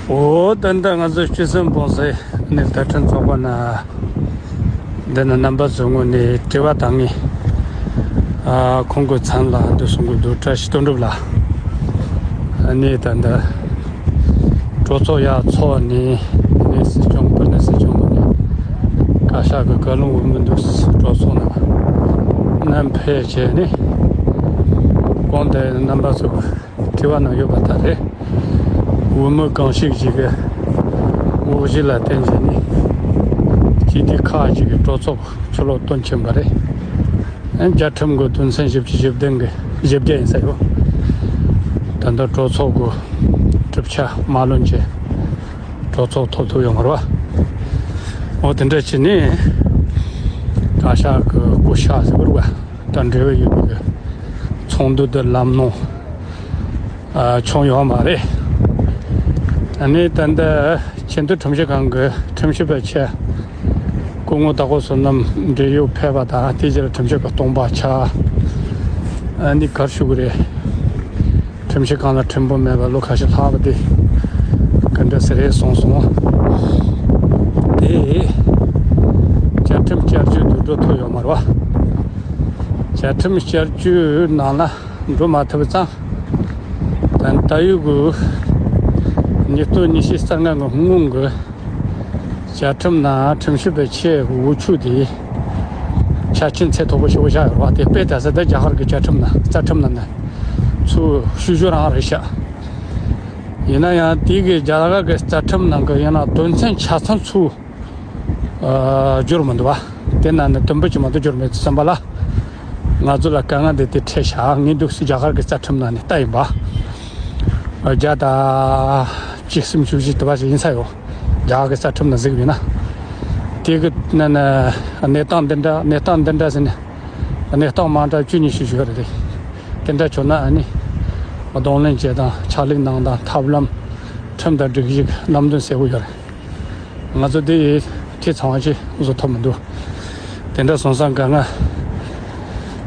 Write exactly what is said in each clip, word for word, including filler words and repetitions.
འོ་ད་ལྟ་ང་ཚོ་སྤྱི་སེམས་སྤོང་སའི་ནས་བརྡ་འཕྲིན་ཚོགས་པ་ན། འདི་ན་རྣམ་པ་ཚོའི་ངོས་ནས་དྲི་བ་དང་ངས་ཨ་ཁོང་གི་མཚན་ལ་འདི་གསུང་གི་འདུག་བཀྲ་ཤིས་དོན་གྲུབ་ལགས། ཨ་ནི་ད་ལྟ་གྲོས་ཚོགས་ཡར་ཚོགས་ནས་ནས་སྲིད་སྐྱོང་བུ་ནས་སྲིད་སྐྱོང་གི་ནས་བཀའ་ཤག་གི་བཀའ་བློན་འོས་མི་འདུག་གྲོས་ཚོགས་ནང་ནས་ཕེབས་བྱས་ནས་གོང་དེ་རྣམ་པ་ཚོ་དྲི་བ་ནང་ཡོད་པ་ལྟར་རེད། འོས་མི་གང་ཞིག་ཅིག་གི་དབུ་བཞུགས་ལ་བརྟེན་བྱས་ནས་སྤྱི་འཐུས་ཁག་ཅིག་གི་གྲོས་ཚོགས་ཕྱི་ལོགས་བཏོན་ཕྱིན་པ་རེད། རྒྱལ་ཁྲིམས་ཀྱི་དོན་ཚན་བཞི་བཅུ་ཞེ་བདུན་གྱི་ཞེ་བརྒྱད་ཡིན་ས་ཡོད། ད་ལྟ་གྲོས་ཚོགས་ཀྱི་གྲུབ་ཆ་མ་ལོན་བྱས་གྲོས་ཚོགས་ཐོབ་ཐུབ་ཡོད་མ་རེད་བ། འོ་དེ་འདྲ་བྱས་ནས་བཀའ་ཤག་གི་བསྐོ་བཞག་ཟེར་བ་རེད་བ། དང་འབྲེལ་བ་ཡོད་པའི་ཚོགས་འདུ་དེ་ལམ་ནོར་ཨ་བྱུང་ཡོད་མ་རེད། ཨ་ནི་ད་ལྟ་ཆེས་མཐོའི་ཁྲིམས་ཞིབ་ཁང་གི་ཁྲིམས་ཞིབ་པ་ཆེ་སྐུ་ངོ་དྭགས་པོ་བསོད་ནམས་འབྲེལ་ཡོད་ཕེབས་པ་དང་དེ་རྗེས་ལ་ཁྲིམས་ཞིབ་པ་སྟོང་པ་ཆགས། ཨ་ནི་ག་རེ་ཞུ་དགོས་རེད། ཁྲིམས་ཞིབ་ཁང་ལ་ཁྲིམས་དཔོན་མེད་པ་ལོ་ཁ་ཤས་ལྷག་པ་དེ་ག་འདྲ་ཟེར་རེད་གསུངས་སོང་། དེ་བཅའ་ཁྲིམས་བསྐྱར་བཅོས་དུ་འགྲོ་ཐུབ་ཡོད་མ་རེད་བ། བཅའ་ཁྲིམས་བསྐྱར་བཅོས་ནང་ལ་འགྲོ་མ་ཐུབ་ཙང་། ད་ད་ཡོད་གི་ཉིས་སྟོང་ཉི་ཤུ་རྩ་ལྔ་གི་སྔོན་གྱི་བཅའ་ཁྲིམས་ནང་ཁྲིམས་ཞིབ་པའི་ཆེས་འོས་ཆོས་དེ་ཆ་རྐྱེན་ཚད་མཐོ་པོ་ཞེ་པོ་བཞག་ཡོད་རེད་བ། དེ་དཔེ་ལྟ་ས་དེ་རྒྱ་གར་གྱི་བཅའ་ཁྲིམས་ནང་རྩ་ཁྲིམས་ནང་ནས་ཚུར་ཤུ་ཞུ་རང་རེད་ཤག་ཡིན་ན་ཡང་དེ་གི་རྒྱ་གར་གྱི་རྩ་ཁྲིམས་ནང་གི་ཡིན་ན་དོན་ཚན་ཆ་ཚང་ཚུར་ཨ་བསྒྱུར་མི་འདུག་བ། དེ་ན་ནི་དུམ་བུ་གཅིག་མ་གཏོགས་བསྒྱུར་མེད་བསམ་པ་ལ། ང་ཚོ་ལ་དཀའ་ངལ་འདི་དེ་འཕྲད་ཤག་ངས་འདུག་སེ་རྒྱ་གར་གྱི་རྩ་ཁྲིམས་ནང་ནས་ལྟ་ཡིན་པ། བརྒྱ་དང་བཅུ་གསུམ་བཅུ་བཞི་དུ་བ་ཞིག་ཡིན་ས་ཡོད། རྒྱ་གར་གྱི་རྩ་ཁྲིམས་ནང་གཟིགས་པ་ཡིན་ན། དེ་གི་ནང་ན་གནས་སྟངས་འདི་འདྲ་གནས་སྟངས་འདི་འདྲ་ཟེར་ནས་གནས་སྟངས་མ་འདྲ་བཅུ་གཉིས་ཤིག་ཞུ་ཡོད་རེད། དེ་འདྲ་བྱུང་ན་ཨ་ནི་གདོང་ལེན་བྱེད་སྟངས་ཕྱག་ལས་གནང་སྟངས་ཐབས་ལམ་ཁྲིམས་དང་སྒྲིག་གཞི་ལམ་སྟོན་གསལ་པོ་ཡོད་རེད། ང་ཚོ་འདི་ཡི་ཐེ་ཚང་བ་ཅིག་བཟོ་ཐུབ་མི་འདུག་དེ་འདྲ་སོང་ཙང་ག་ང་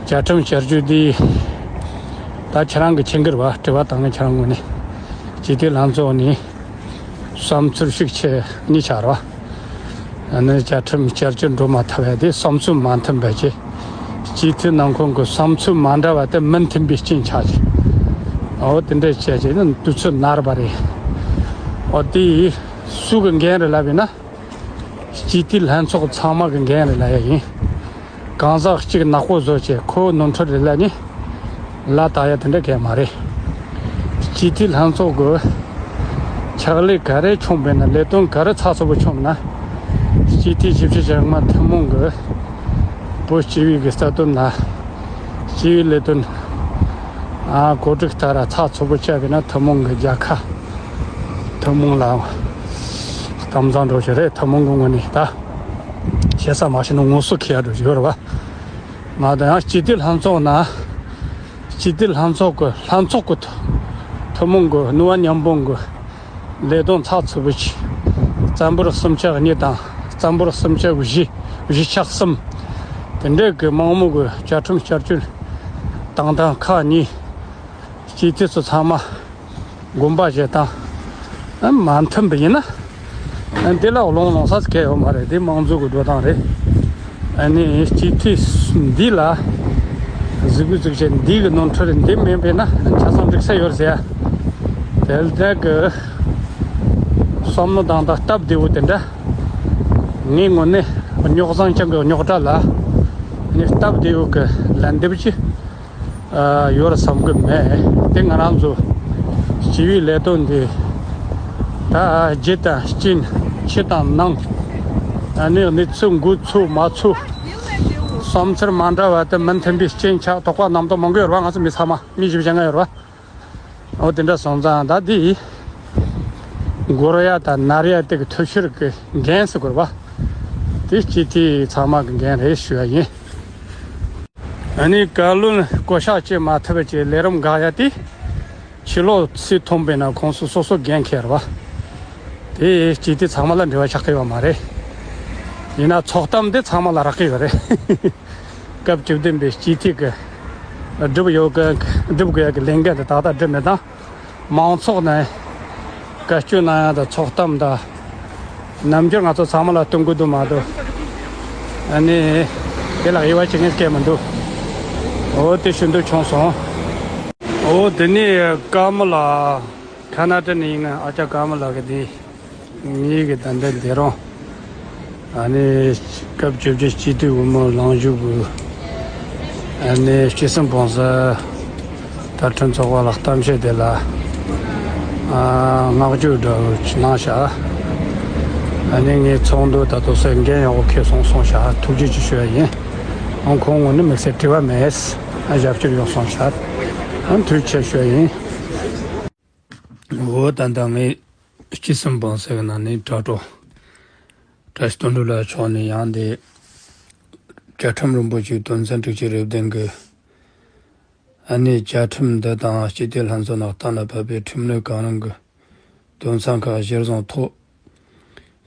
བཅའ་ཁྲིམས་བསྐྱར་བཅོས་འདི་ད་ཁྱེད་རང་གི་མཁྱེན་གྱི་རེད་བ། དྲི་བ་དང་ངས་ཁྱེད་རང་ངོས་ནས་སྤྱི་འཐུས་ལྷན་ཚོགས་ནས་བསམ་ཚུལ་ཞིག་ཆེ་གཉིས་ཆགས་རེད་བ། ཨ་ནི་བཅའ་ཁྲིམས་བསྐྱར་བཅོས་འགྲོ་མ་ཐུབ་ཡ་དེ་བསམ་ཚུལ་མ་མཐུན་པ་ཅིག་སྤྱི་འཐུས་ནང་ཁོངས་ཀྱི་བསམ་ཚུལ་མ་འདྲ་བ་དེ་མི་མཐུན་པའི་རྐྱེན་ཆགས་ཀྱི། འོ་དེ་འདྲ་བྱས་ཀྱི་ནི་དུས་ཚོད་ནར་བ་རེད། འོ་དེ་ཡིས་སུ་གི་འགན་རེད་ལབ་ཡིན་ན། སྤྱི་འཐུས་ལྷན་ཚོགས་ཚང་མ་གི་འགན་རེད་ལབ་ཡ་ཡིན། གང་ཟག་གཅིག་ནག་པོ་བཟོ་བྱས་ཁོ་ནོར་འཁྲུལ་རེད་ལབ་ནི་ལ་ལྟ་ཡ་དེ་འདྲ་གས་མ་རེད། སྤྱི་འཐུས་ལྷན་ཚོགས་ཀྱི་ཕྱག་ལས་ག་རེ་བྱུང་བས་ན། ལས་དོན་ག་རེ་ཚགས་ཚུད་པོ་བྱུང་ན། སྤྱི་འཐུས་ཆབ་སྲིད་ཅན་མ་ཐུན་མོང་གི་བོད་སྤྱི་པའི་གི་རྩ་དོན་ལ་སྤྱི་པའི་ལས་དོན་ཨ་གོ་སྒྲིག་ལྟར་ཚགས་ཚུད་པོ་བྱས་པས་ན་ཐུན་མོང་གི་རྒྱལ་ཁ་ཐུན་མོང་ལ་གཏམ་བཟང་འགྲོ་ཞིག་རེད། ཐུན་མོང་གི་ངོས་ནས་ད་བཤད་ས་མ་ཤེས་ན་ངོ་སོ་ཁེ་ཡ་འགྲོ་ཞིག་ཡོད་རེད་བ། ང་དང་ཡང་སྤྱི་འཐུས་ལྷན་ཚོགས་ན་སྤྱི་འཐུས་ལྷན་ཚོགས་ཀྱི་ལྷན་ཚོགས་ཀྱི་ཐུན་མོང་གི་ནུས་པ་མཉམ་སྤུངས་ཀྱི་ལས་དོན་ཚགས་ཚུད་པོ་ཆེ། བཙན་པོར་སུམ་ཆ་གཉིས་དང་བཙན་པོར་སུམ་ཆ་བཞི་བཞི་ཆ་གསུམ། དེ་འདྲའི་གི་མང་མོས་གི་བཅའ་ཁྲིམས་བསྐྱར་བཅོས་བཏང་སྟངས་ཁག་གཉིས་སྤྱི་འཐུས་ཚོ་ཚང་མ་དགོངས་པ་བཞེས་སྟངས་མ་མཐུན་པ་ཡིན་ན། འདི་ལ་ལོང་ལོང་ས་གལ་ཡོད་མ་རེད། འདི་མང་གཙོ་གི་འགྲོ་སྟངས་རེད། ཨ་ནི་སྤྱི་འཐུས་འདི་ལ་གཟིགས་གུ་གཟིགས་བྱས་འདི་གི་ནོར་འཁྲུལ་འདི་མིན་པས་ན་ཆ་ཚང་འགྲིག་ས་ཡོད་ཟེར་ཡ། དེ་ལྟར་གི་བསམ་བློ་བཏང་སྟངས་སྟབས་བདེ་བོ་དེ་འདྲ་ངའི་ངོས་ནས་རྙོག་བཟང་ཅན་གི་རྙོག་དྲ་ལ་ནི་སྟབས་བདེ་བོ་གི་ལན་འདེབས་ཀྱི། ཨ་ཡོད་བསམ་གི་མེད། དེ་ང་རང་ཚོ་སྤྱི་པའི་ལས་དོན་འདི་ད་རྒྱུ་དང་རྐྱེན་ཕྱི་དང་ནང་ཨ་ནི་གནས་ཚུལ་འགོ་ཚུགས་མ་ཚུགས་བསམ་ཚུལ་མ་འདྲ་བ་དེ་མི་མཐུན་པའི་རྐྱེན་ཆགས་དོགས་པ་རྣམ་རྟོག་མང་གི་ཡོད་རེད་བ། ང་ཚོ་མི་ཚང་མ་མི་བཞི་བཅོ་ལྔ་ཡོད་རེད་བ། འོ་དེ་འདྲ་སོང་ཙང་ད་འདི་འགོར་ཡ་དང་ནར་ཡ་དེ་གི་ཐུ་ཤུར་གི་འགན་ཟེར་དགོས་རེད་བ། དེ་སྤྱི་འཐུས་ཚང་མ་གི་འགན་རེད་ཞུ་ཡ་ཡིན། ཨ་ནི་བཀའ་བློན་བསྐོ་གཞག་བྱེད་མ་ཐུབ་པའི་ལས་རིམ་འགག་ཡ་དེ་ཕྱི་ལོགས་སུ་ཐོན་པས་ན་ཁོང་ཚོ་སོ་སོ་འགན་འཁྱེར་བ། དེ་སྤྱི་འཐུས་ཚང་མ་ལ་འབྲེལ་བ་ཆགས་ཀྱི་ཡོད་མ་རེད། ཡིན་ན་ཚོགས་གཏམ་དེ་ཚང་མ་ལ་རག་གི་ཡོད་རེད། སྐབས་བཅུ་བདུན་པའི་སྤྱི་འཐུས་ཀྱི་སྒྲུབ་ཡོད་ཀྱི་སྒྲུབ་དགོས་ཡ་གི་ལས་འགན་དེ་ཏག་ཏག་སྒྲུབ་མེད་དང་། མང་ཚོགས་ནས་ བཀའ་བཀྱོན་གནང་ཡག་དང་ཚོགས་གཏམ་དང་། རྣམ་འགྱུར་ང་ཚོ་ཚང་མ་ལ་སྟོན་གི་འདུག་མ་གཏོགས། ཨ་ནི། དེ་ལ་དབྱེ་བ་ཕྱེ་མཁན་སྐད་མི་འདུག་འོ་དེ་ཞུ་འདོད་བྱུང་སོང་། འོ་དེ་ནས་ཀརྨ་ལགས། ཁ་ན་ཏ་ནས་ཡིན་ང་ཨ་ཅག་ཀརྨ་ལགས་ཀྱི་དེ། ངེད་ཀྱི་ད་ལྟ་འདི་རང་། ཨ་ནི་སྐབས་བཅོ་བརྒྱད་སྤྱི་འཐུས་འོས་མི་ལངས་ཞུགས་ཀྱི། ཨ་ནི་སྤྱི་སེམས་བང་སོ་དར་ཁྲིམས་ཚོགས་པ་ལ་གཏམ་བཤད་དེ་ལ། ཨ་བསྔགས་བརྗོད་འདྲ་བོ་གནང་ཤག་ཨ་ནི་ངའི་ཚོགས་འདུ་ད་དུང་སེ་འགན་ཡག་པོ་འཁྱེར་སོང་གསུངས་ཤག་ཐུགས་རྗེ་ཆེ་ཞུ་ཡ་ཡིན། ཨང་ཁོང་ངོས་ནས་དམིགས་བསལ་དྲི་བ་མེད། ཨ་ཞབས་ཕྱིར་ཡོང་སོང་ཤག་ཨ་ཐུགས་རྗེ་ཆེ་ཞུ་ཡ་ཡིན། འོ་ད་ལྟ་ངས་སྤྱི་སེམས་བང་སོའི་ནང་ནས་དྲ་གྲོགས། བཀྲ་ཤིས་དོན་གྲུབ་ལགས་མཆོག་ནས་ཡང་དེ། བཅའ་ཁྲིམས་རིན་པོ་ཆེའི་དོན་ཚན་དྲུག་ཅུ་རེ་བདུན་གྱི། ཨ་ནི་བཅའ་ཁྲིམས་འདི་དང་སྤྱི་འཐུས་ལྷན་ཚོགས་ནང་གཏན་ལ་ཕབ་པའི་ཁྲིམས་ལུགས་གང་རུང་གི་དོན་ཚན་ཁག་གཞིར་བཟུང་ཐོག་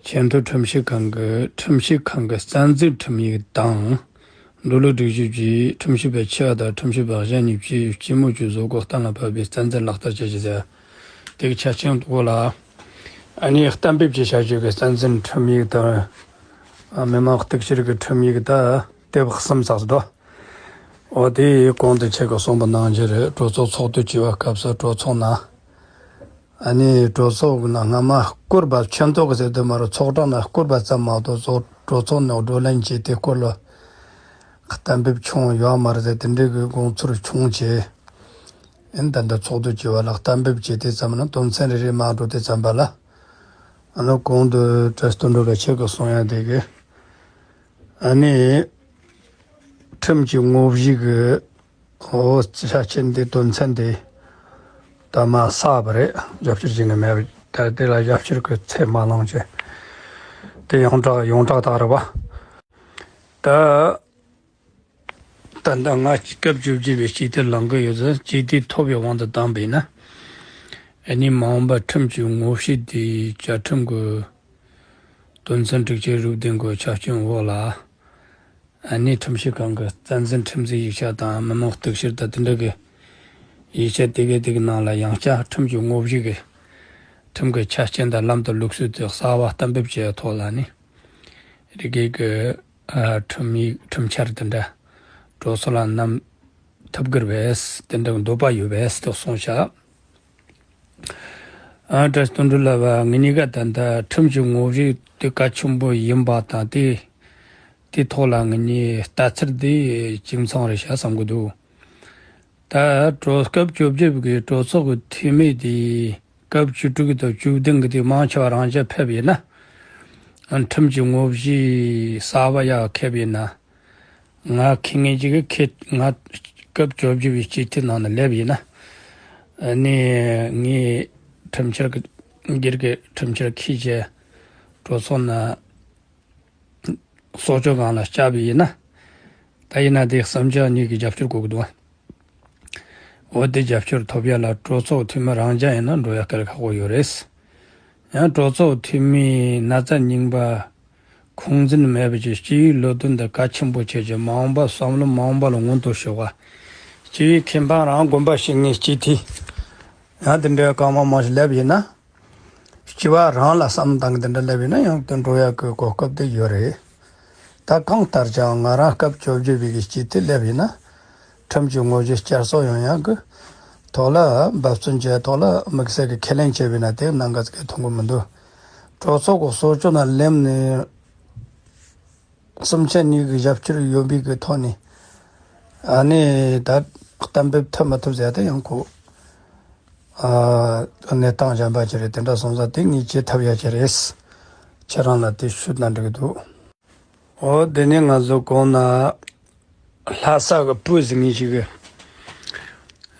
ཆེས་མཐོའི་ཁྲིམས་ཞིབ་ཁང་གི་ཁྲིམས་ཞིབ་ཁང་གི་རྩ་འཛིན་ཁྲིམས་ཡིག་དང་། འགྲོ་ལུགས་སྒྲིག་གཞི་བརྒྱུད་ཁྲིམས་ཞིབ་པ་ཆེ་བ་དང་ཁྲིམས་ཞིབ་པ་གཞན་གཉིས་བཅས་སྤྱི་མོས་ཀྱི་བཟོ་བཀོད་གཏན་ལ་ཕབ་པའི་རྩ་འཛིན་ལག་བསྟར་བྱ་རྒྱུ་ཟེར། དེ་གི་ཆ་རྐྱེན་ཐོག་ལ། ཨ་ནི་གཏན་འབེབས་བྱས་བྱ་རྒྱུ་གི་རྩ་འཛིན་ཁྲིམས་ཡིག་དང་། མི་མང་གཏུག་བཤེར་གྱི་ཁྲིམས་ཡིག་དང་དེབ་གསུམ་ཙམ་འདུག་འོ་དེ་གོང་དུ་ཁྱེད་ཀྱིས་གསུངས་པ་ནང་བཞིན་རེད། གྲོས་ཚོགས་ཚོགས་དུས་བྱས་པའི་སྐབས་སུ་གྲོས་ཚོགས་ནང་། ཨ་ནི་གྲོས་ཚོགས་ཀྱི་ནང་སྔ་མ་སྐོར་པ་ཆེན་ཚོགས་ཀྱི་ཟེར་དུས་མ་རེད། ཚོགས་གྲངས་ནང་སྐོར་པ་ཙམ་མ་གཏོགས་ཚོགས་གྲོས་ཚོགས་ནང་བགྲོ་གླེང་བྱས་དེ་སྐོར་ལ་གཏན་འབེབས་བྱུང་ཡོད་མ་རེད་ཟེར། དེ་འདྲའི་གི་དགོངས་ཚུལ་བྱུང་བྱས། ཨིན་ད་ལྟ་ཚོགས་དུས་བྱས་པ་ལ་གཏན་འབེབས་བྱས་དེ་ཙམ་ན་དོན་ཚན་རེ་རེ་མ་འགྲོ་དེ་ཙམ་པ་ལ། ཨ་ནི་གོང་དུ་བཀྲ་ཤིས་དོན་གྲུབ་ལགས་ཁྱེད་ཀྱིས་གསུང་ཡ་དེ་གི། ཨ་ནི། ཁྲིམས་ཀྱི་ངོ་བཞི་གི། འོ་ཆ་རྐྱེན་དེ་དོན་ཚན་དེ། ད་མ་བསགས་པ་རེད། རྒྱབ་སྐྱོར་བྱེད་ནི་མེད་པ། ད་དེ་ལ་རྒྱབ་སྐྱོར་གྱི་ཚད་མ་ལོངས་ཀྱི། དེ་ཡོངས་གྲགས་ཡོངས་གྲགས་དག་རེད་པ། ད། ད་ལྟ་ང་སྐབས་བཅོ་བརྒྱད་པའི་སྤྱི་འཐུས་ལངས་ཀྱི་ཡོད་ཙང་སྤྱི་འཐུས་ཐོབ་པའི་དབང་དུ་བཏང་པ་ཡིན་ན། ཨ་ནི་མ་འོངས་པ་ཁྲིམས་ཀྱི་ངོ་བཤུས་དེ་བཅའ་ཁྲིམས་ཀྱི་དོན་ཚན་དྲུག་ཅུ་རེ་བདུན་གྱི་ཆ་རྐྱེན་འོག་ལ། ཨ་ནི་ཁྲིམས་ཞིབ་ཁང་གི་རྩ་འཛིན་ཁྲིམས་རྩོད་ཡིག་ཆ་དང་མི་མང་གཏུག་བཤེར་དང་དེ་འདྲ་གི་ཡིག་ཆ་དེ་གའི་དེ་གི་ནང་ལ་ཡང་བསྐྱར་ཁྲིམས་ཀྱི་ངོ་བཤུས་ཀྱི་ཁྲིམས་ཀྱི་ཆ་རྐྱེན་དང་ལམ་དང་ལུགས་སྲོལ་དེ་གསར་པ་གཏན་འབེབས་བྱས་ཐོག་ལ་ནི། རེ་འགའ་གི་ཨ་ཁྲིམས་ཡིག་ཁྲིམས་འཆར་དེ་འདྲ་གྲོས་ཚོགས་ལ་བསྣམས་ཐུབ་ཀྱི་རེད་པས། དེ་འདྲ་འདོད་པ་ཡོད་པས་ཟེར་གསུངས་ཤག་ཨ་བཀྲ་ཤིས་དོན་གྲུབ་ལགས། ང་གཉིས་ཀ་ད་ལྟ་ཁྲིམས་ཀྱི་ངོ་བཤུས་དེ་གལ་ཆེན་པོ་ཡིན་པ་དང་དེ་དེ་ཐོག་ལ་ང་གཉིས་ལྟ་ཚུལ་དེ་གཅིག་མཚུངས་རེད་ཤག་བསམ་གྱི་འདུག་ད་གྲོས་སྐབས་བཅོ་བརྒྱད་པའི་གྲོས་ཚོགས་ཀྱི་འཐུས་མི་དེ་སྐབས་བཅུ་དྲུག་དང་བཅུ་བདུན་གྱི་དེ་མང་ཆེ་བ་རང་འཇགས་ཕེབས་ཡིན་ན། ཁྲིམས་ཀྱི་ངོ་བཤུས་གསར་པ་ཡག་ཁེབས་ཡིན་ན། ང་ཁེ་ངེ་ཅིག་གི་ཁེ་ང་སྐབས་བཅོ་བརྒྱད་པའི་སྤྱི་འཐུས་ནང་ན་སླེབས་ཡིན་ན། ཨ་ནི་ངས་ཁྲིམས་འཆར་གྱི་སྒེར་གྱི་ཁྲིམས་འཆར་ཁྱེར་བྱས་གྲོས་ཚོགས་ནང་གསོལ་ཇ་སྒང་ལ་བཅར་བ་ཡིན་ན། ད་ཡིན་ན་དེ་གསུམ་ཆ་གཉིས་ཀྱི་རྒྱབ་སྐྱོར་དགོས་ཀྱི་འདུག་འོ་དེ་རྒྱབ་སྐྱོར་ཐོབ་ཡ་ལ་གྲོས་ཚོགས་འཐུས་མི་རང་འཇགས་ཡིན་ན་འགྲོ་ཡ་དཀའ་ལས་ཁག་པོ་ཡོད་རེད། ཡང་གྲོས་ཚོགས་འཐུས་མི་ན་ཚ་རྙིང་པ། ཁུངས་འཛིན་མེད་པ་ཅིག་སྤྱི་པའི་ལས་དོན་དེ་གལ་ཆེན་པོ་ཆེ་ཆེ་མ་འོངས་པ་བསམ་བློ་མ་འོངས་པ་ལ་སྔོན་དུ་ཞོག་པ། སྤྱི་པའི་ཁེ་ཕན་རང་དགོན་པ་ཞིག་ངས་སྤྱི་འཐུས། ཡང་དེ་འདྲའི་སྐར་མ་མང་ཞིག་སླེབས་ཡིན་ན། སྤྱི་པ་རང་ལ་བསམ་བཏང་གི་དེ་འདྲ་སླེབས་ཡིན་ན་ཡང་དེ་འགྲོ་ཡག་གི་གོ་སྐབས་དེ་ཡོད་རེད། ད་གང་ལྟར་ཀྱང་ང་རང་སྐབས་བཅོ་བརྒྱད་པའི་གི་སྤྱི་འཐུས་སླེབས་ཡིན་ན། ཁྲིམས་ཀྱི་ངོ་བཤུས་བསྐྱར་གསོ་ཡོང་ཡག་གི་ཐོག་ལ་འབད་བརྩོན་བྱས་ཐོག་ལ་དམིགས་བསལ་གྱི་ཁས་ལེན་བྱས་པ་ཡིན་ན་དེ་གནད་འགག་ཅིག་མཐོང་གི་མི་འདུག་གྲོས་ཚོགས་ཀྱི་གསོལ་ཇ་ནང་སླེབས་ནས་གསུམ་ཆ་གཉིས་ཀྱི་རྒྱབ་སྐྱོར་ཡོད་པའི་གི་ཐོག་ནས་ཨ་ནི་ད་གཏན་འབེབས་ཐུབ་མ་ཐུབ་ཟེར་ཡ་དེ་ཡང་ཁོ་ཨ་གནས་སྟངས་གཞན་པ་ཅིག་རེད། དེ་འདྲ་སོང་ཙང་དེ་ངས་བྱེད་ཐབས་ཡག་ཅིག་རེད། ཁྱེད་རང་ལ་དེ་ཞུས་ན་འགྲིག་གི་འདུག་འོ་དེ་ནས་ང་ཚོ་གོང་ན་ལྷ་ས་གི་བུ་ཟེར་མཁན་ཞིག་གིས་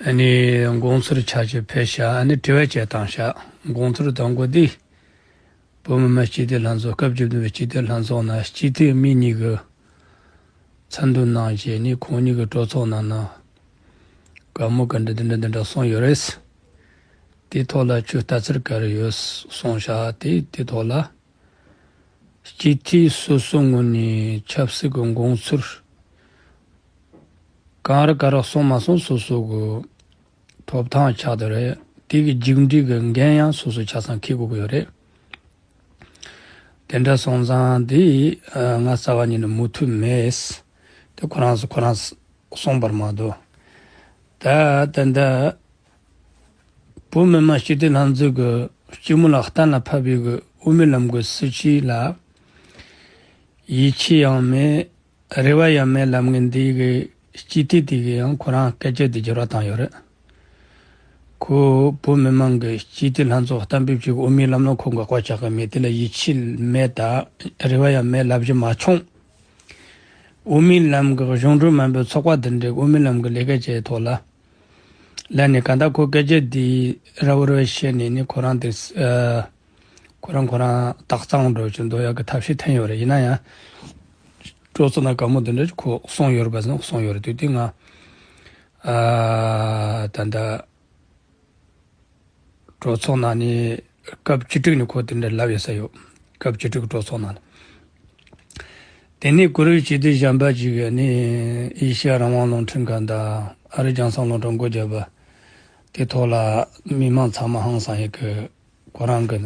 ཨ་ནི་དགོངས་ཚུལ་ཆ་ཅིག་ཕེབས་ཤག་ཨ་ནི་དྲི་བ་བཅས་བཏང་ཤག་དགོངས་ཚུལ་དང་པོ་འདི། བོད་མི་མང་སྤྱི་འཐུས་ལྷན་ཚོགས་སྐབས་བཅུ་བདུན་པའི་སྤྱི་འཐུས་ལྷན་ཚོགས་ནང་སྤྱི་འཐུས་མི་གཉིས་ཀྱིས་མཚན་འདོན་གནང་རྗེས་ནི་ཁོང་གཉིས་ཀྱི་གྲོས་ཚོགས་ནང་ན་བཀའ་མོལ་ག་འདྲ་འདི་འདྲ་འདི་འདྲ་གསུངས་ཡོད་རེད། དེའི་ཐོག་ལ་ཁྱོད་ལྟ་ཚུལ་ག་རེ་ཡོད་གསུངས་ཤག་དེ་དེའི་ཐོག་ལ། སྤྱི་འཐུས་སོ་སོའི་ངོས་ནས་ཆབ་སྲིད་ཀྱི་དགོངས་ཚུལ་གང་རེ་ག་རེ་གསུངས་མ་གསུངས་སོ་སོ་གི་ཐོབ་ཐང་ཆགས་བསྡད་རེད། དེ་གི་མཇུག་འབྲས་ཀྱི་འགན་ཡང་སོ་སོ་ཆ་ཚང་འཁྱེར་དགོས་ཀྱི་ཡོད་རེད། དེ་འདྲ་སོང་ཙང་དེ་ཨ་ང་རྩ་བ་ཉིད་ནས་མོས་མཐུན་མེད། དེ་ཁོ་རང་སོ་ཁོ་རང་གསུངས་པར་མ་གཏོགས། ད་ད་ལྟ་བོད་མི་མང་སྤྱི་འཐུས་ལྷན་ཚོགས་ཀྱི་སྤྱི་མོས་ལ་གཏན་ལ་ཕབ་པའི་གི་དབུ་མའི་ལམ་གྱི་སྲིད་བྱུས་ལ་ཡིད་ཆེས་ཡང་མེད། རེ་བ་ཡང་མེད་ལབ་མཁན་འདི་གི་སྤྱི་འཐུས་དེ་གི་ཡང་ཁོ་རང་སྐད་ཆ་དེ་བསྒྱུར་བ་བཏང་ཡོད་རེད། ཁོ་བོད་མི་མང་གི་སྤྱི་འཐུས་ལྷན་ཚོགས་གཏན་འབེབས་བྱས་དབུ་མའི་ལམ་ལ་ཁོ་དགག་པ་རྒྱག་གི་མེད། དེ་ལ་ཡིད་ཆེས་མེད་དང་རེ་བ་ཡང་མེད་ལབ་རྒྱུ་མ་བྱུང་། དབུ་མའི་ལམ་གྱི་གཞུང་འབྲེལ་མིན་པའི་ཚོགས་པ་འདི་འདྲའི་དབུ་མའི་ལམ་གྱི་ལས་ཀ་བྱས་ཐོག་ལ། ལ་ནི་གང་ལྟར་ཁོ་སྐད་ཆ་འདི་ར་བ་ར་བ་བཤད་ནས་ནི་ཁོ་རང་དེ་ཨ་ཁོ་རང་ཁོ་རང་དག་གཙང་འགྲོ་ཅིག་འདོད་ཡག་གི་ཐབས་ཤེས་འཐེན་ཡོད་རེད། ཡིན་ན་ཡང་གྲོས་ཚོགས་ནང་བཀའ་མོལ་འདི་འདྲ་ཁོ་གསུངས་ཡོད་རེད་པ་ཟེར་ན་གསུངས་ཡོད་རེད། དུས་དུས་ང་ཨ་ད་ལྟ་གྲོས་ཚོགས་ནང་ནས་སྐབས་བཅུ་དྲུག་ནས་ཁོ་དེ་འདྲ་ལབ་ཡོད་ས་ཡོད། སྐབས་བཅུ་དྲུག་གི་གྲོས་ཚོགས་ནང་ནས། དེ་ནས་གུ་རུ་སྤྱི་འཐུས་གཞན་པ་ཅིག་གིས་ནི་ཨེ་ཤ་ཡ་རང་དབང་རླུང་འཕྲིན་ཁང་དང་ཨ་རིའི་རྒྱང་སྲིང་རླུང་འཕྲིན་སྒོ་བརྒྱབ་པ་དེ་ཐོག་ལ་མི་མང་ཚང་མ་ཧང་སང་ཡག་གི་ཁོ་རང་གི་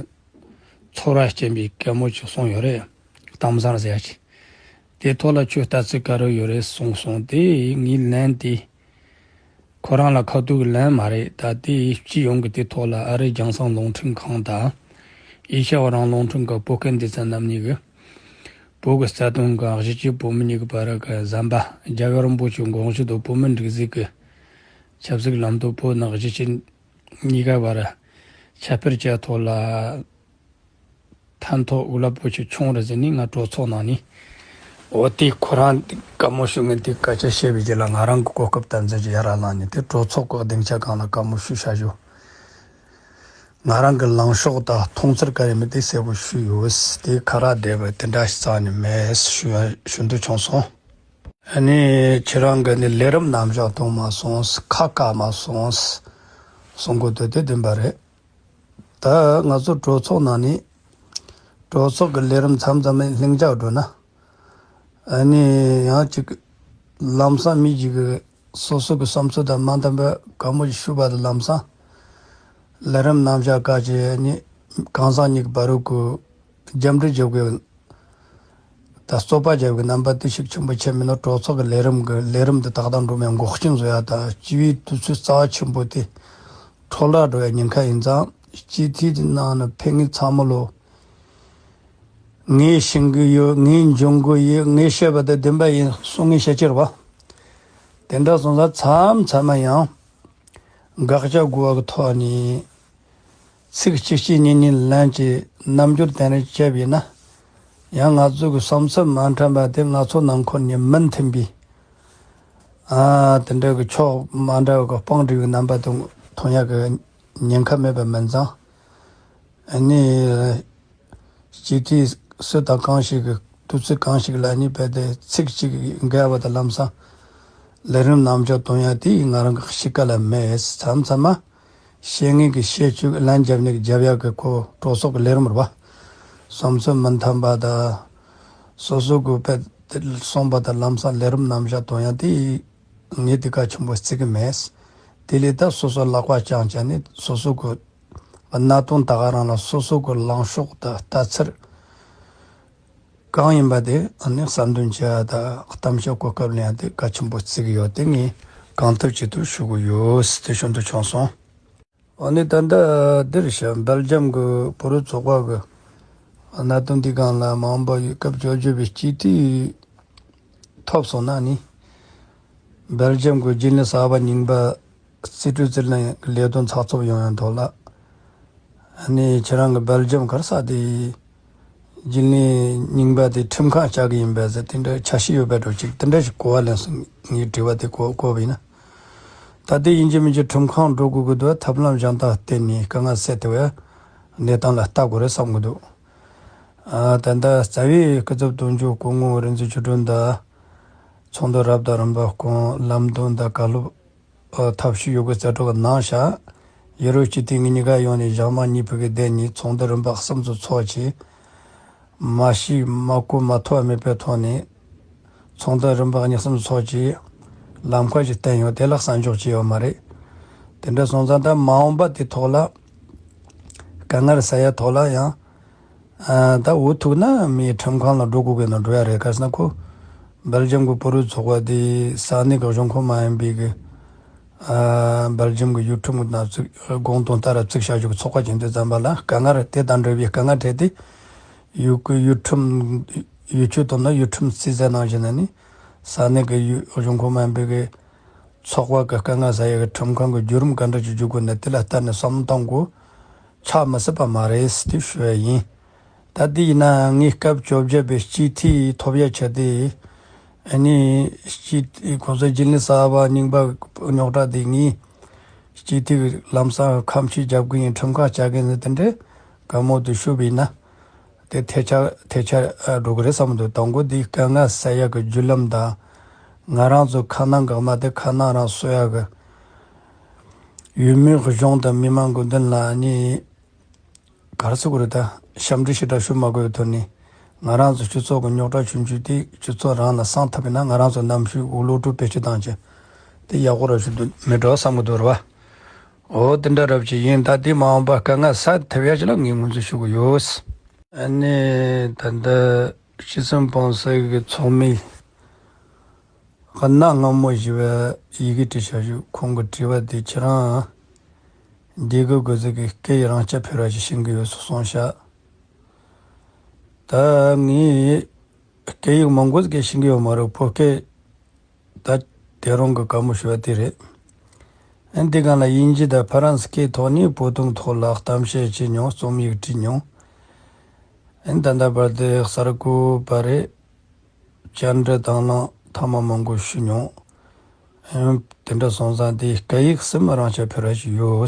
ཚོར་བ་སྐྱེན་པའི་བཀའ་མོལ་ཅིག་གསུངས་ཡོད་རེད། གཏམ་བཟང་ཟེར་ཡག་ཅིག་དེ་ཐོག་ལ་ཁྱོད་ལྟ་ཚུལ་ག་རེ་ཡོད་རེད་གསུངས་སོང་། དེ་ངས་ལན་དེ་ཁོ་རང་ལ་ཁ་ཐུག་ལན་མ་རེད། ད་དེ་སྤྱི་ཡོངས་ཀྱི་དེ་ཐོག་ལ་ཨ་རིའི་རྒྱང་སྲིང་རླུང་འཕྲིན་ཁང་དང་ཨེ་ཤ་ཡ་རང་དབང་རླུང་འཕྲིན་ཁང་བོད་སྐད་སྡེ་ཚན་རྣམ་གཉིས་ཀྱིས་བོད་ཀྱི་རྩ་དོན་དང་གཞིས་བྱེས་བོད་མི་གཉིས་ཀྱི་བར་གྱི་ཟམ་པ་རྒྱལ་བ་རིན་པོ་ཆེའི་དགོངས་གཞི་དང་བོད་མིའི་སྒྲིག་འཛུགས་ཀྱི་ཆབ་སྲིད་ལམ་སྟོན། བོད་ནང་གཞིས་བྱེས་གཉིས་ཀ་བར་ཁྱབ་སྤེལ་བྱས་ཐོག་ལ་ཕན་ཐོགས་འོས་བླ་པོ་ཆེ་བྱུང་རེད་ཟེར་ནས་ང་གྲོས་ཚོགས་ནང་ནས། འོ་དེ་ཁོ་རང་བཀའ་མོལ་ཞུ་མཁན་དེ་སྐད་ཆ་བཤད་པའི་རྗེས་ལ་ང་རང་གི་གོ་སྐབས་དམ་འཛིན་གྱི་ཡར་ལངས་ནས་དེ་གྲོས་ཚོགས་ཀྱི་སྡིངས་ཆ་སྒང་ལ་བཀའ་མོལ་ཞུ་བྱ་ཞུ། ང་རང་གི་ལངས་ཕྱོགས་དང་མཐོང་ཚུལ་ག་རེ་མིན་དེ་གསལ་པོ་ཞུས་ཡོད། དེ་ཁ་རག་བསྡད་པ་དེ་འདྲ་ཞིག་རྩ་ནས་མེད་ཞུ་ཡ་ཞུ་འདོད་བྱུང་སོང་། ཨ་ནི་ཁྱེད་རང་གིས་ནི་ལས་རིམ་རྣམ་གཞག་གཏོང་མ་སོང་། ཁ་བཀག་མ་སོང་། གསུང་གི་འདུག་དེ་བདེན་པ་རེད། ད་ང་ཚོ་གྲོས་ཚོགས་ནང་ནས་གྲོས་ཚོགས་ཀྱི་ལས་རིམ་མཚམས་མཚམས་ལྷིང་འཇགས་འགྲོ་ན། ཨ་ནི་ཡང་ཅིག་ལམ་སང་མི་ཞིག་གིས་སོ་སོ་གི་བསམ་ཚུལ་དང་མ་མཐུན་པའི་བཀའ་མོལ་ཞིག་ཞུས་པ་དང་། ལམ་སང་ལས་རིམ་རྣམ་གཞག་བཀག་བྱས་ནས་གང་ཟག་གཉིས་ཀྱི་བར་དུ་རྒྱབ་འདྲེ་རྒྱབ་དགོས། ད་རྩོད་པ་རྒྱབ་ཀྱི་རྣམ་པ་དེ་ཤུགས་ཆེན་པོ་ཆགས་མིན་ནོ། གྲོས་ཚོགས་ཀྱི་ལས་རིམ་གྱི་ལས་རིམ་འདི་ཏག་ཏག་འགྲོ་མིན་འགོག་རྐྱེན་བཟོ་ཡ་དང་། སྤྱི་པའི་དུས་ཚོད་རྩ་བ་ཆེན་པོ་དེ་འཕྲོ་བརླག་འགྲོ་ཡ་ཉེན་ཁ་ཡིན་ཙང་། སྤྱི་འཐུས་ཀྱི་ནང་ནས་ཕེབས་མཁན་ཚང་མ་ལོ། ངས་ཤེས་ཀྱི་ཡོད། ངས་འཇོན་གྱི་ཡོད། ངས་བཤད་པ་དེ་བདེན་པ་ཡིན་གསུང་མཁན་ཤས་ཆེ་རེད་པ། དེ་འདྲ་སོང་ཙང་མཚམས་མཚམས་མ་ཡང་། དགག་བྱ་དགོས་པ་གི་ཐོག་ནས་ཚིག་གཅིག་གཅིག་གཉིས་གཉིས་ལན་གྱི་རྣམ་འགྱུར་དེ་འདྲ་བྱས་པ་ཡིན་ན། ཡང་ང་ཚོ་གི་བསམ་ཚུལ་མ་འཁྲུལ་པ་དེ་ང་ཚོ་ནང་ཁུལ་ནས་མི་མཐུན་པའི། ཨ། དེ་འདྲ་གི་ཕྱོགས་མ་འདྲ་བ་གི་དཔང་སྒྲིག་གི་རྣམ་པ་དེ་མཐོང་ཡག་གི་ཉེན་ཁ་མེད་པ་མིན་ཙང་། ཨ་ནི། སྤྱི་འཐུས་སུ་དང་གང་ཞིག་གིས་དུས་ཚོད་གང་ཞིག་ལ་ནི་རྦད་དེ་ཚིག་གཅིག་འགལ་བ་དང་ལམ་སང་ལས་རིམ་རྣམ་གཞག་གཏོང་ཡ་དེ་ང་རང་གི་གཤིས་ཀ་ལ་མེད། མཚམས་མཚམས་མ་བཤད་མཁན་གྱིས་བཤད་བཅུག་ལན་རྒྱབ་མཁན་གྱིས་རྒྱབ་ཡ་གི་ཁོ་གྲོས་ཚོགས་ཀྱི་ལས་རིམ་རེད་པ། བསམ་ཚུལ་མི་མཐུན་པ་དང་སོ་སོ་གི་རྦད་དེ་གསུངས་པ་དང་ལམ་སང་ལས་རིམ་རྣམ་གཞག་གཏོང་ཡ་དེ་ངས་དེ་གལ་ཆེན་པོ་བརྩི་གི་མེད། དེ་ལས་ད་སོ་སོ་ལག་པ་བརྐྱངས་བྱས་ནས་སོ་སོ་གི་གནད་དོན་ད་ག་རང་ལ་སོ་སོ་གི་ལངས་ཕྱོགས་དང་ལྟ་ཚུལ་གང་ཡིན་པ་དེ་ཨ་ནི་གསལ་འདོན་བྱེད་ཡ་དང་གཏམ་བཤད་གོ་སྐབས་ལེན་ཡ་དེ་གལ་ཆེན་པོ་བརྩི་གི་ཡོད། དེ་ངས་གང་ཐུབ་ཅི་ཐུབ་ཞུ་གི་ཡོད་ཟེར་དེ་ཞུ་འདོད་བྱུང་སོང་། ཨ་ནི་ད་ལྟ་འདིར་ཤ་སྦེལ་ཇམ་གི་བོད་རིགས་ཚོགས་པ་གི་གནད་དོན་འདི་སྒང་ལ་མ་འོངས་པ་ཡོད་སྐབས་བཅོ་བརྒྱད་པའི་སྤྱི་འཐུས་ཐོབ་སོང་ན་ནི། སྦེལ་ཇམ་གྱི་རྒྱུན་ལས་གསར་པ་རྙིང་པ་རྩིས་སྤྲོད་རྩིས་ལེན་གྱི་ལས་དོན་ཚགས་ཚུད་ཡོང་ཡ་ཐོག་ལ། ཨ་ནི་ཁྱེད་རང་གི་སྦེལ་ཇམ་ག་རེ་ཟེར་དེ། རྒྱུན་ལས་རྙིང་པ་དེ་ཁྲིམས་ཁང་བཅའ་གི་ཡིན་པས་ཟེར་དེ་འདྲ་འཆར་གཞི་ཡོད་པའི་འགྲོ་ཅིག་དེ་འདྲ་ཞིག་གོ་བ་ལེན་སོང་། ངའི་དྲི་བ་དེ་གོ་གོ་བ་ཡིན་ན། ད་དེ་ཡིན་གཅིག་མིན་གཅིག་ཁྲིམས་ཁང་འགྲོ་དགོས་ཀྱི་འདུག་ཐབས་ལམ་གཞན་དག་བརྟེན་ནས་དཀའ་ངལ་སེལ་ཐུབ་པའི་གནས་སྟངས་ལ་ལྟ་དགོས་རེད་བསམ་གྱི་འདུག་ཨ། ད་ལྟ་རྩ་བའི་སྐུ་ཚབ་དོན་གཅོད་སྐུ་ངོ་རིག་འཛིན་ཆོས་སྒྲོན་དང་། ཚོགས་འདུ་རབ་དང་རིམ་པ་སྐོང་ལམ་སྟོན་དང་བཀའ་སློབ། ཨ། ཐབས་ཤེས་ཡོད་དགུ་རྩལ་སྤྲུགས་གནང་བཞག་ཡུ་རོབ་སྤྱི་འཐུས་ངེད་གཉིས་ཀ་ཡོང་ནས་ཞག་མ་གཉིས་བོད་ཀྱི་སྡེ་གཉིས་ཚོགས་འདུ་རིམ་པ་གསུམ་དུ་ཚོགས་བྱས། མ་ཤེས་མ་གོ་མ་ཐོས་མེད་པའི་ཐོག་ནས་ཚོགས་འདུ་རིམ་པ་གཉིས་གསུམ་དུ་ཚོགས་བྱས། ལམ་ཁ་ཞིག་བསྟན་ཡོད། དེ་ལ་གསན་འཇོག་བྱས་ཡོད་མ་རེད། དེ་འདྲ་སོང་ཙང་ད་མ་འོངས་པ་དེ་ཐོག་ལ་དཀའ་ངལ་ཟ་ཡ་ཐོག་ལ་ཡང་ཨ་ད་འུ་ཐུག་ན་མིའི་ཁྲིམས་ཁང་ལ་འགྲོ་དགོས་ཀྱི་ན་འགྲོ་ཡ་རེད། ག་ཟེར་ན་ཁོ་སྦེལ་ཇམ་གྱི་བོད་རིགས་ཚོགས་པ་དེ་ས་གནས་ཀྱི་གཞུང་ཁོངས་མ་ཡིན་པའི་གི་ཨ་སྦེལ་ཇམ་གྱི་ཡུལ་ཁྲིམས་ཀྱི་ནང་བཙུགས་དགོངས་དོན་ལྟར་བཙུགས་བྱ་རྒྱུ་གི་ཚོགས་པ་ཅིག་འདུག་ཙམ་པ་ལ་དཀའ་ངལ་དེ་དང་འབྲེལ་བའི་དཀའ་ངལ་འཕྲད་དེ། ཡུལ་གྱི་ཡུལ་ཁྲིམས་ཡུལ་ཆོས་དང་ནི་ཡུལ་ཁྲིམས་རྩིས་ཟེར་ནང་བཞིན་ནི་ས་གནས་ཀྱི་ཡུལ་གཞུང་ཁོངས་མ་ཡིན་པའི་གི་ཚོགས་པ་གི་དཀའ་ངལ་ཟ་ཡ་གི་ཁྲིམས་ཁང་གི་བརྒྱུད་རིམ་ག་འདྲ་ཅིག་བརྒྱུད་དགོས་ན་དེ་ལ་ལྟ་ནས་བསམ་བློ་གཏོང་དགོས་ཆགས་མི་སྲིད་པ་མ་རེད་ཟེར་དེ་ཞུ་ཡ་ཡིན། ད་དེ་ཡིན་ན་ངས་སྐབས་བཅོ་བརྒྱད་པའི་སྤྱི་འཐུས་ཐོབ་ཡ་ཆེད་དེ་ཨ་ནི་སྤྱི་འཐུས་གོང་ས་འཇིགས་མེད་གསར་པ་རྙིང་པ་རྙོག་དྲ་དེ་ངས་སྤྱི་འཐུས་ལམ་སང་ཁ་མཆུ་རྒྱབ་གི་ཡིན། ཁྲིམས་ཁང་བཅའ་གི་ཡིན་ཟེར་དེ་འདྲའི་དགའ་མོ་དུ་ཞུ་བ་ཡིན་ན། དེ་ཐལ་ཆ་ཐལ་ཆ་འགྲོ་གི་རེད་བསམ་འདུག་དང་པོ་དེ་དཀའ་ངལ་སེལ་ཡག་གི་བརྒྱུད་ལམ་དང་། ང་རང་ཚོ་ཁ་ནང་འགག་མ་དེ་ཁ་ནང་རང་གསོ་ཡག་གི་ཡུལ་མིའི་གཞུང་དང་མི་མང་གི་མདུན་ལ་ནི་ག་རེ་ཟེར་དགོས་རེད། ད་ཞབས་འདྲེན་ཞེ་དྲག་ཞུ་མ་དགོས་པའི་ཐོག་ནས་ང་རང་ཚོ་སྤྱི་ཚོགས་ཀྱི་རྙོག་དྲ་ཆུང་ཆུང་དེ་སྤྱི་ཚོགས་རང་ལ་སངས་ཐུབ་པ་ཡིན་ན་ང་རང་ཚོ་ནམ་ཞིག་འུ་ལོ་ཀྲུག་བེད་སྤྱོད་བཏང་བྱས་དེ་ཡག་པོ་ར་ཞུ་འདུག་མི་འགྲོ་བསམ་གི་འདུག་རེད་བ། འོ་དེ་འདྲ་རབ་ཅིག་ཡིན། ད་དེ་མ་འོངས་པ་དཀའ་ངལ་སེལ་ཐུབ་ཡ་ཞིག་ལ་ངས་ངོས་འཛིན་ཞུ་གི་ཡོད། ཨ་ནི་ད་ལྟ་སྤྱི་སེམས་སྤོང་སེལ་གྱི་ཚོགས་མི་གནའ་སྔ་མོ་ཞིག་བས་ཡི་གེ་བྲིས་བྱ་ཞུ། ཁོང་གི་དྲི་བ་དེ་ཁྱེད་རང་འདི་གི་དགོས་ཟིག་གི་སྐད་ཡིག་རང་རྐྱ་འཕེར་བ་ཞིག་ཤེས་གི་ཡོད་སོགས་གསུངས་ཤག་ད་ངས་སྐད་ཡིག་མང་པོ་ཟིག་ཤེས་གི་ཡོད་མ་རེད། བོད་སྐད་ད་དེ་རང་གི་བཀའ་མོལ་ཞུ་བ་དེ་རེད། ཨ་འདི་གང་ལ་དབྱིན་ཇི་དང་ཧྥ་རན་སི་སྐད་ཐོག་ནས་བོད་དོན་ཐོག་ལ་གཏམ་བཤད་བྱས་མྱོང་། རྩོམ་ཡིག་བྲིས་མྱོང་། ཨ་ད་ལྟ་བར་དུ་གསར་འགོད་པ་རེད། བཅར་འདྲི་དང་བླངས་ཐེངས་མ་མང་པོ་ཞུས་མྱོང་། ཨ་དེ་འདྲ་སོང་ཙང་དེའི་སྐད་ཡིག་སེམས་རང་ཆ་འཕེར་བ་ཞིག་ཡོད།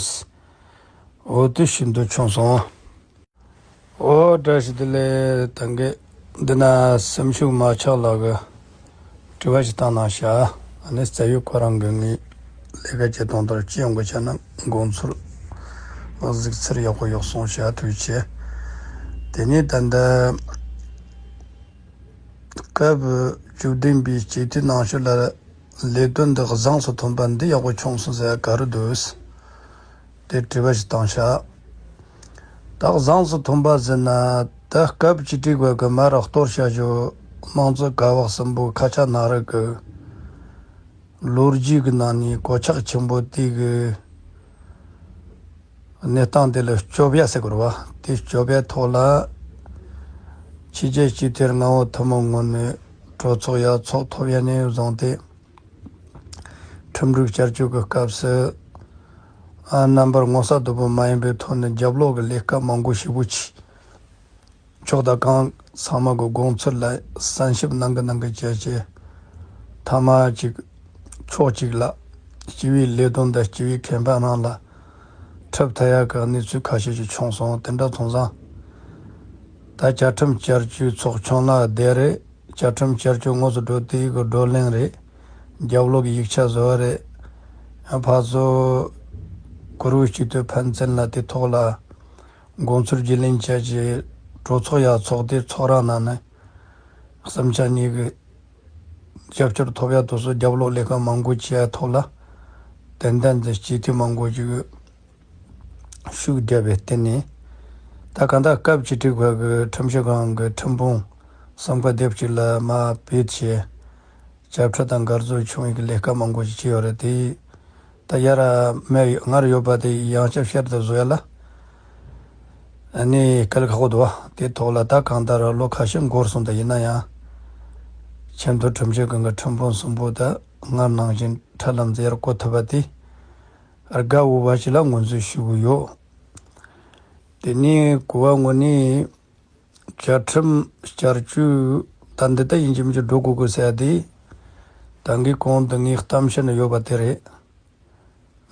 འོ་དེ་ཞུ་འདོད་བྱུང་སོང་། ཨོ་བཀྲ་ཤིས་བདེ་ལེགས། ད་གིན་འདི་ན་སེམས་ཤུགས་མ་ཆག་ལགས་ཀྱིས་དྲི་བ་ཞིག་བཏང་གནང་ཤག་ཨ་ནི་རྩ་ཡུལ་ཁོ་རང་གིས་ངའི་ལས་ཀ་བྱེད་སྟངས་ལྟར་སྤྱི་ཡོངས་ཀྱི་ཆ་ནས་དགོངས་ཚུལ་གཟིགས་ཚུལ་ཡག་པོ་ཡོད་གསུངས་ཤག་ཐུགས་རྗེ་ཆེ། དེ་ནས་ད་ལྟ་སྐབས་བཅུ་བདུན་པའི་སྤྱི་འཐུས་ནང་ཁུལ་ལ་ལས་དོན་འདི་གཟེངས་སུ་ཐོན་པ་འདི་ཡག་པོ་བྱུང་སོང་ཟེར་ག་རེ་འདུག་དེ་དྲི་བ་ཞིག་བཏང་ཤག་ད་གཟེངས་སུ་ཐོན་པ་ཟེར་ན་ད་སྐབས་བཅུ་དྲུག་པ་གི་མར་གཏོར་བྱ་རྒྱུ་དམངས་གཙོ་ཀ་བ་གསུམ་པོ་ཁ་ཆག་ནང་ར་གི་ལོ་རྒྱུས་ཀྱི་ནང་ནས་གོད་ཆག་ཆེན་པོ་དེ་གི་གནས་སྟངས་དེ་ལ་སྐྱོབ་ཡ་ཟེར་དགོས་རེད་བ། དེ་སྐྱོབ་ཡ་ཐོག་ལ་ཕྱི་རྒྱལ་སྤྱི་འཐུས་ལྔ་པོ་ཐུན་མོང་ངོས་ནས་གྲོས་ཚོགས་ཡར་ཚོགས་ཐོབ་ཡ་ནས་བཟུང་སྟེ། ཁྲིམས་སྒྲིག་བསྐྱར་བཅོས་ཀྱི་སྐབས་སུ་ཨ་རྣམ་པར་ངོ་ཚ་དོད་པོ་མ་ཡིན་པའི་ཐོག་ནས་རྒྱབ་ལོག་གི་ལས་ཀ་མང་པོ་ཞེ་པོ་ཅིག་ཕྱོགས་དང་གང་ཚང་མ་གི་དགོངས་ཚུལ་ལ་གསན་ཞིབ་གནང་གི་གནང་གི་བྱས་བྱས་མཐའ་མ་ཅིག་ཕྱོགས་གཅིག་ལ་སྤྱི་པའི་ལས་དོན་དང་སྤྱི་པའི་ཁེ་ཕན་རང་ལ་འཁྲབ་ཐལ་ཡག་གི་གནས་ཚུལ་ཁ་ཤས་ཅིག་བྱུང་སོང་། དེ་འདྲ་སོང་ཙང་ད་བཅའ་ཁྲིམས་བསྐྱར་བཅོས་ཚོགས་ཆུང་ལ་བསྡད་རེད། བཅའ་ཁྲིམས་བསྐྱར་བཅོས་དངོས་སུ་འགྲོ་དུས་ཀྱི་བགྲོ་གླེང་རེད། རྒྱབ་ལོག་གི་ཡིག་ཆ་བཟོ་བ་རེད། ཕར་ཚུར་གུ་རུ་སྤྱི་འཐུས་ཕན་ཚུན་ལ་དེ་ཐོག་ལ་དགོངས་ཚུལ་བརྗེ་ལེན་བྱས་རྗེས་གྲོས་ཚོགས་ཡར་ཚོགས་ཏེ་ཚོགས་ར་ནང་ནས་གསུམ་ཆ་གཉིས་ཀྱི་རྒྱབ་སྐྱོར་ཐོབ་ཡག་དེ་ཚོ་རྒྱབ་ལོག་ལས་ཀ་མང་པོ་བྱས་ཐོག་ལ་ཏན་ཏན་དུ་སྤྱི་འཐུས་མང་པོ་ཞིག་གིས་ཤུགས་བརྒྱབ་པའི་སྟེང་ནས། ད་གང་ལྟར་སྐབས་བཅུ་དྲུག་པ་གི་ཁྲིམས་ཞིབ་ཁང་གི་ཁྲིམས་དཔོན་གསུམ་ཀ་སྡེབ་གཅིག་ལ་མར་བོད་ཆེ་བཅའ་ཁྲིམས་དང་འགལ་འཛོལ་བྱུང་བའི་ལས་ཀ་མང་པོ་ཞིག་བྱས་ཡོད་རེད་དེ། ད་ཡར་མེད་སྔར་ཡོད་པ་དེ་ཡང་བསྐྱར་བསྐྱར་དུ་བཟོ་ཡ་ལ་ཨ་ནི་དཀའ་ལས་ཁག་པོ་འདུག་བ། དེ་ཐོག་ལ་ད་གང་ལྟར་ལོ་ཁ་ཤས་འགོར་སོང་། ད་ཡིན་ན་ཡང་ཆེས་མཐོའི་ཁྲིམས་ཞིབ་ཁང་གི་ཁྲིམས་དཔོན་གསུམ་པོ་ད་སྔར་ནང་བཞིན་ཁྲ་ལམ་ཟེར་བཀོད་ཐུབ་པ་དེ་དགའ་འོས་པ་ཞིག་ལ་ངོས་འཛིན་ཞུ་གི་ཡོད། དེ་ནས་གོ་བ་དངོས་ནས་བཅའ་ཁྲིམས་བསྐྱར་བཅོས་ད་འདི་ལྟ་ཡིན་གཅིག་མིན་གཅིག་འགྲོ་དགོས་དགོས་ཟེར་ཡ་དེ་ད་གིན་གོང་དུ་ངས་གཏམ་བཤད་ནས་ཡོད་པ་དེ་རེད།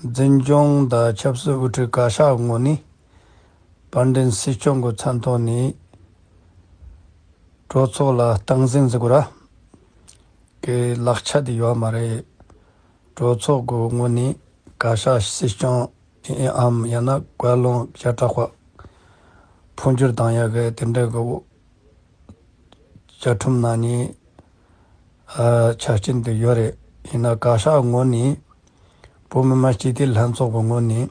འཛིན་སྐྱོང་དང་ཆབ་སྲིད་དབུ་ཁྲིད་བཀའ་ཤག་ངོས་ནས་དཔལ་ལྡན་སྲིད་སྐྱོང་གི་མཚན་ཐོག་ནས་གྲོས་ཚོགས་ལ་སྟངས་འཛིན་ཟེར་དགོས་ར་གི་ལག་ཆ་དེ་ཡོད་མ་རེད། གྲོས་ཚོགས་ཀྱི་ངོས་ནས་བཀའ་ཤག་སྲིད་སྐྱོང་ཨེ་ཨམ་ཡང་ན་བཀའ་བློན་བྱེ་བྲག་པ་འཕོ་འགྱུར་བཏང་ཡག་གི་དེ་འདྲ་གི་བཅའ་ཁྲིམས་ནང་ནས་ཨ་ཆ་རྐྱེན་དེ་ཡོད་རེད། ཡིན་ན་བཀའ་ཤག་ངོས་ནས་། བོད་མི་མང་སྤྱི་འཐུས་ལྷན་ཚོགས་ཀྱི་ངོས་ནས་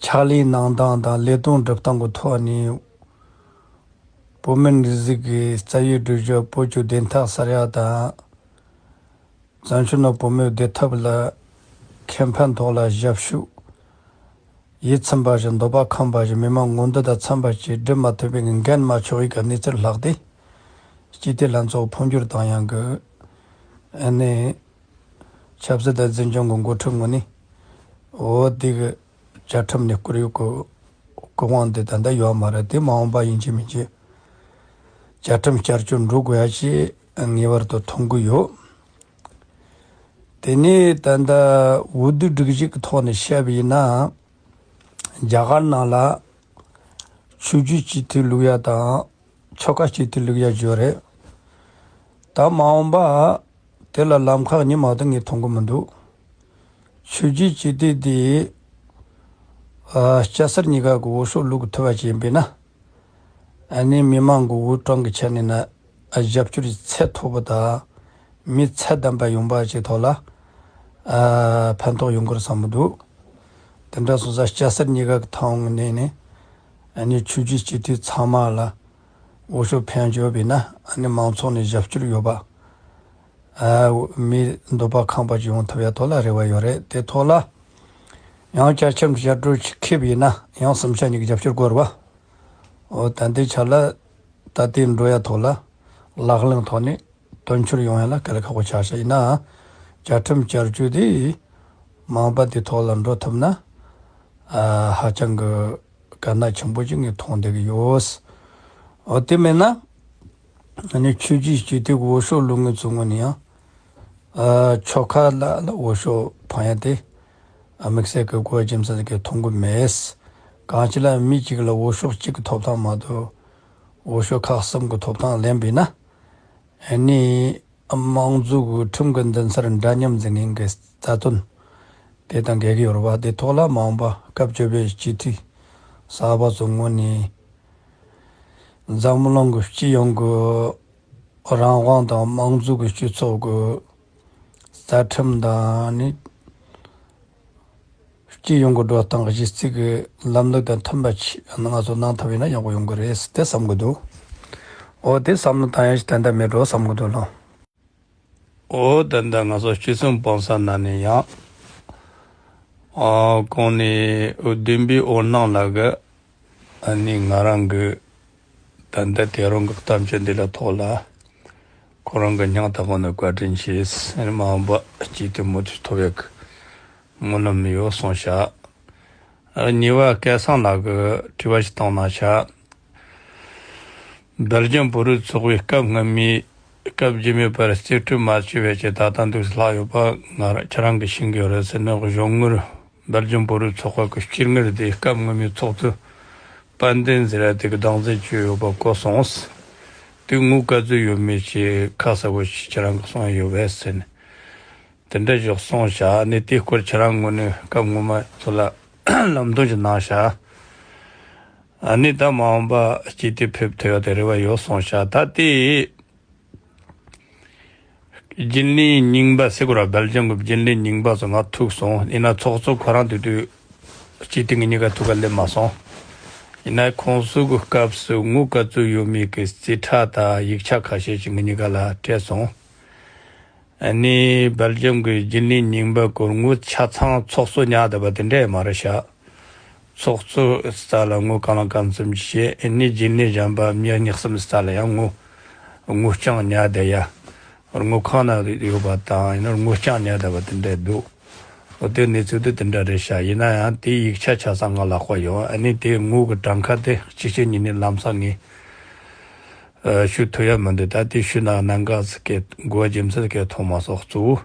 ཕྱག་ལས་གནང་སྟངས་དང་ལས་དོན་སྒྲུབ་སྟངས་ཀྱི་ཐོག་ནས། བོད་མི་སྒྲིག་འཛུགས་ཀྱི་རྩ་བའི་སྒྲིག་གཞི་བོད་ཀྱི་བདེན་མཐའ་གསལ་ཡག་དང་། བཙན་བྱོལ་ནང་བོད་མིའི་བདེ་ཐབས་ལ་ཁེ་ཕན་ཐོག་ལ་ཞབས་ཞུ་ཡིད་ཚིམ་པ་ཞིག་འདོད་པ་ཁེངས་པ་ཞིག་མི་མང་མངོན་འདོད་དང་འཚམ་པ་ཞིག་སྒྲུབ་མ་ཐུབ་པའི་འགན་མ་ཆོག་པའི་གནས་ཚུལ་ལྷག་སྟེ། སྤྱི་འཐུས་ལྷན་ཚོགས་འཕོ་འགྱུར་བཏང་ཡག་གི་ཨ་ནི་ཆབ་སྲིད་དང་འཛིན་སྐྱོང་གི་འགོ་ཁྲིད་ངོས་ནས། འོ་དེ་གི་བཅའ་ཁྲིམས་ནས་བསྐུར་ཡག་གི་སྐུ་དབང་དེ་ད་ལྟ་ཡོད་མ་རེད། དེ་མ་འོངས་པ་ཡིན་གཅིག་མིན་གཅིག་བཅའ་ཁྲིམས་བསྐྱར་བཅོས་འགྲོ་དགོས་ཡག་ཅིག་ངེས་པར་དུ་མཐོང་གི་ཡོད། དེ་ནས་ད་ལྟ་འོས་བསྡུ་སྒྲིག་གཞི་གི་ཐོག་ནས་བཤད་པ་ཡིན་ན། རྒྱ་གར་ནང་ལ་ཆོས་བརྒྱུད་སྤྱི་འཐུས་བླུག་ཡག་དང་ཆོལ་ཁ་སྤྱི་འཐུས་བླུག་ཡག་བརྗོད་རེད། ད་མ་འོངས་པ་དེ་ལ་ལམ་ཁ་གཉིས་མ་གཏོགས་ངས་མཐོང་གི་མི་འདུག་ཆོས་བརྒྱུད་སྤྱི་འཐུས་དེ་ཨ་སྐྱ་སེར་གཉིས་ཀ་གི་འོས་ཤོག་བླུག་ཐུབ་པ་ཅིག་ཡིན་པས་ན། ཨ་ནི་མི་མང་གི་འོས་གྲངས་ཀྱི་ཆ་ནས་ན་ཨ་རྒྱབ་སྐྱོར་ཚད་མཐོ་པོ་དང་མི་ཚད་ལྡན་པ་ཡོང་པ་ཅིག་ཐོག་ལ་ཨ་ཕན་ཐོགས་ཡོང་གི་རེད་བསམ་གི་འདུག་དེ་འདྲ་སོང་ཙང་སྐྱ་སེར་གཉིས་ཀ་གི་ཐོག་ནས་ནི་ཨ་ནི་ཆོས་བརྒྱུད་སྤྱི་འཐུས་ཚང་མ་ལ་འོས་ཤོག་ཕན་བྱས་པས་ན། ཨ་ནི་མང་ཚོགས་ནས་རྒྱབ་སྐྱོར་ཡོད་པ། ཨ་མི་འདོད་པ་ཁེངས་པ་ཅིག་ཡོང་ཐུབ་ཡག་ཐོག་ལ་རེ་བ་ཡོད་རེད། དེ་ཐོག་ལ་ཡང་བཅའ་ཁྲིམས་བསྐྱར་བཅོས་ཅིག་འཁྱེར་བ་ཡིན་ན་ཡང་སེམས་ཤུགས་གཉིས་ཀྱི་རྒྱབ་སྐྱོར་དགོས་རེད་བ། འོ་ད་ལྟའི་ཆ་ལ་ད་ལྟའི་འགྲོ་ཡག་ཐོག་ལ་ལག་ལེན་ཐོག་ནས་དོན་འཁྱོལ་ཡོང་ཡག་ལ་དཀའ་ལས་ཁག་པོ་ཆགས་ཤག་ཡིན་ནའང་བཅའ་ཁྲིམས་བསྐྱར་བཅོས་དེ་མ་འོངས་པ་དེ་ཐོག་ལ་འགྲོ་ཐུབ་ན་ཨ་ཧ་ཅང་གི་དཀའ་གནད་ཆེན་པོ་ཅིག་ངས་མཐོང་བསྡད་ཀྱི་ཡོད། འོ་དེ་མིན་ན་ཨ་ནི་ཆོས་བརྒྱུད་སྤྱི་འཐུས་འོས་ཤོག་བླུག་མཁན་ཚོའི་ངོས་ནས་ཡང་ཨ་ཆོལ་ཁ་ལ་ལ་འོས་ཤོག་འཕང་ཡག་དེ་ཨ་དམིགས་བསལ་གྱི་གོ་བ་རྒྱུ་མཚན་ཟིག་གིས་མཐོང་གི་མེད། གང་ཅི་ལ་མི་གཅིག་ལ་འོས་ཤོག་གཅིག་གི་ཐོབ་ཐང་མ་གཏོགས་འོས་ཤོག་ཁག་གསུམ་གྱི་ཐོབ་ཐང་ལེན་པས་ན། ཨ་ནི་དམངས་གཙོ་གི་ཁྲིམས་ཀྱི་འདུན་སར་འདྲ་མཉམ་འཛིན་མཁན་གྱི་རྩ་དོན་དེ་དང་འགལ་གྱི་ཡོད་རེད་བ། དེ་ཐོག་ལ་མ་འོངས་པ་སྐབས་བཅོ་ལྔ་པའི་སྤྱི་འཐུས་གསར་པ་ཚོའི་ངོས་ནས་འཛམ་གླིང་གི་སྤྱི་ཡོངས་ཀྱི་རང་དབང་དང་དམངས་གཙོ་གི་སྤྱི་ཚོགས་ཀྱི་རྩ་ཁྲིམས་དང་ནི། སྤྱི་ཡོངས་ཀྱི་འགྲོ་སྟངས་གཞི་རྩའི་གི་ལམ་ལུགས་དང་མཐུན་པ་ཅིག་ང་ཚོ་གནང་ཐུབ་ཡིན་ན་ཡག་པོ་ཡོང་གི་རེད་དེ་བསམ་གི་འདུག་འོ་དེ་བསམ་བློ་བཏང་ཡག་ཞིག་ཏན་ཏན་མེད་འགྲོ་བསམ་གི་འདུག་ལགས། འོ་ད་ལྟ་ང་ཚོ་སྤྱི་ཚོགས་སྤོང་ས་ནང་ནས་ཡང་ཨ་གོང་ནས་བདུན་པའི་འོད་སྣང་ལགས་ཀྱིས་ཨ་ནི་ང་རང་གི་ད་ལྟ་དེ་རིང་གི་གཏམ་བཤད་འདི་ལ་ཐོག་ལ་ཁོ་རང་གི་སྙིང་ཐག་པ་ནས་བཀའ་དྲིན་ཆེ། ཨ་ནི་མ་འོངས་པ་སྤྱི་འཐུས་མུ་མཐུད་ཐོབ་ཡག་གི་སྨོན་ལམ་ཡོད་གསུངས་ཤག་ཨ་གཉིས་པ་སྐལ་བཟང་ལགས་ཀྱིས་དྲི་བ་ཞིག་བཏང་གནང་ཤག་སྦེལ་ཇམ་བོད་རིགས་ཚོགས་པའི་སྐབས་སྔོན་མའི་སྐབས་རྗེས་མའི་བར་རྩིས་སྤྲོད་མ་བྱས་པའི་ཆེད་ད་ལྟ་འདུག་ལྷག་ཡོད་པ་ང་རང་ཁྱེད་རང་གིས་ཤེས་ཀྱི་ཡོད་རེད་ཟེར་ནས། གཞུང་དངུལ་སྦེལ་ཇམ་བོད་རིགས་ཚོགས་པ་གི་སྤྱི་དངུལ་དེ་སྐབས་སྔོན་མའི་ཚོགས་གཙོ་དཔལ་ལྡན་ཟེར་ཡ་དེ་གིས་བདག་འཛིན་བྱས་ཡོད་པ་གོ་སོང་། དེ་དངུལ་ག་ཚོད་ཡོད་མེད་ཅིག་ཁ་གསལ་པོ་ཞིག་ཁྱེད་རང་གིས་གསུང་ཡ་ཡོད་པས་ཟེར་ནས། དེ་འདྲ་ཞིག་གསུངས་ཤག་ཨ་ནི་དེའི་སྐོར་ཁྱེད་རང་ངོས་ནས་སྐབས་སྔོན་མ་ཚོ་ལ་ལམ་སྟོན་ཞིག་གནང་ཤག་ཨ་ནི་ད་མ་འོངས་པ་སྤྱི་འཐུས་ཕེབས་ཐུབ་ཡག་དེ་རེ་བ་ཡོད་གསུངས་ཤག་ད་དེ་རྒྱུན་ལས་རྙིང་པ་ཟེར་དགོས་ར། སྦེལ་ཇམ་གྱི་རྒྱུན་ལས་རྙིང་པ་ཚོ་ང་ཐུག་སོང་། ཡིན་ན་ཚོགས་གཙོ་ཁོ་རང་དེ་དུས་སྤྱི་འཐུས་ངེད་གཉིས་ཀ་ཐུག་ག་སླེབས་མ་སོང་། ཡིན་ན་ཁོང་ཚོ་གི་སྐབས་སུ་དངུལ་ག་ཚོད་ཡོད་མེད་ཀྱི་རྩིས་ཁྲ་དང་ཡིག་ཆ་ཁ་ཤས་ཤིག་ངེད་གཉིས་ཀ་ལ་སྤྲད་སོང་། ཨ་ནི་སྦེལ་ཇམ་གྱི་རྒྱུན་ལས་རྙིང་པ་གི་དངུལ་ཆ་ཚང་ཚོགས་གཙོ་ཉར་བསྡད་པ་དེ་འདྲ་ཡང་མ་རེད་ཤག་ཚོགས་གཙོ་རྩ་ལ་དངུལ་གང་ལ་གང་འཚམ་ཅིག་བྱས། ཨ་ནི་རྒྱུན་ལས་གཞན་པ་མི་གཉིས་གསུམ་རྩ་ལ་ཡང་དངུལ་དངུལ་རྐྱང་ཉར་བསྡད་ཡ། དངུལ་ཁང་ནང་ཡོད་པ་དང་ཡིན་ན་དངུལ་རྐྱང་ཉར་བསྡད་པ་དེ་འདྲ་འདུག་འོ་དེ་གནས་ཚུལ་དེ་དེ་འདྲ་རེད་ཤག་ཡིན་ན་ཡང་དེའི་ཡིག་ཆ་ཆ་ཚང་ང་ལ་དགོས་ཡོད། ཨ་ནི་དེའི་དངུལ་གྱི་གྲངས་ཀ་དེ་གཅིག་བྱས་ཉིད་ནས་ལམ་སང་ངས་ཨ་ཞུ་ཐུབ་ཡ་མི་འདུག་ད་དེ་ཞུས་ན་གནད་འགག་ཟིག་གི་གོ་བ་རྒྱུ་མཚན་ཟིག་གི་ཐོག་མ་སོགས་གཙོ་བོ།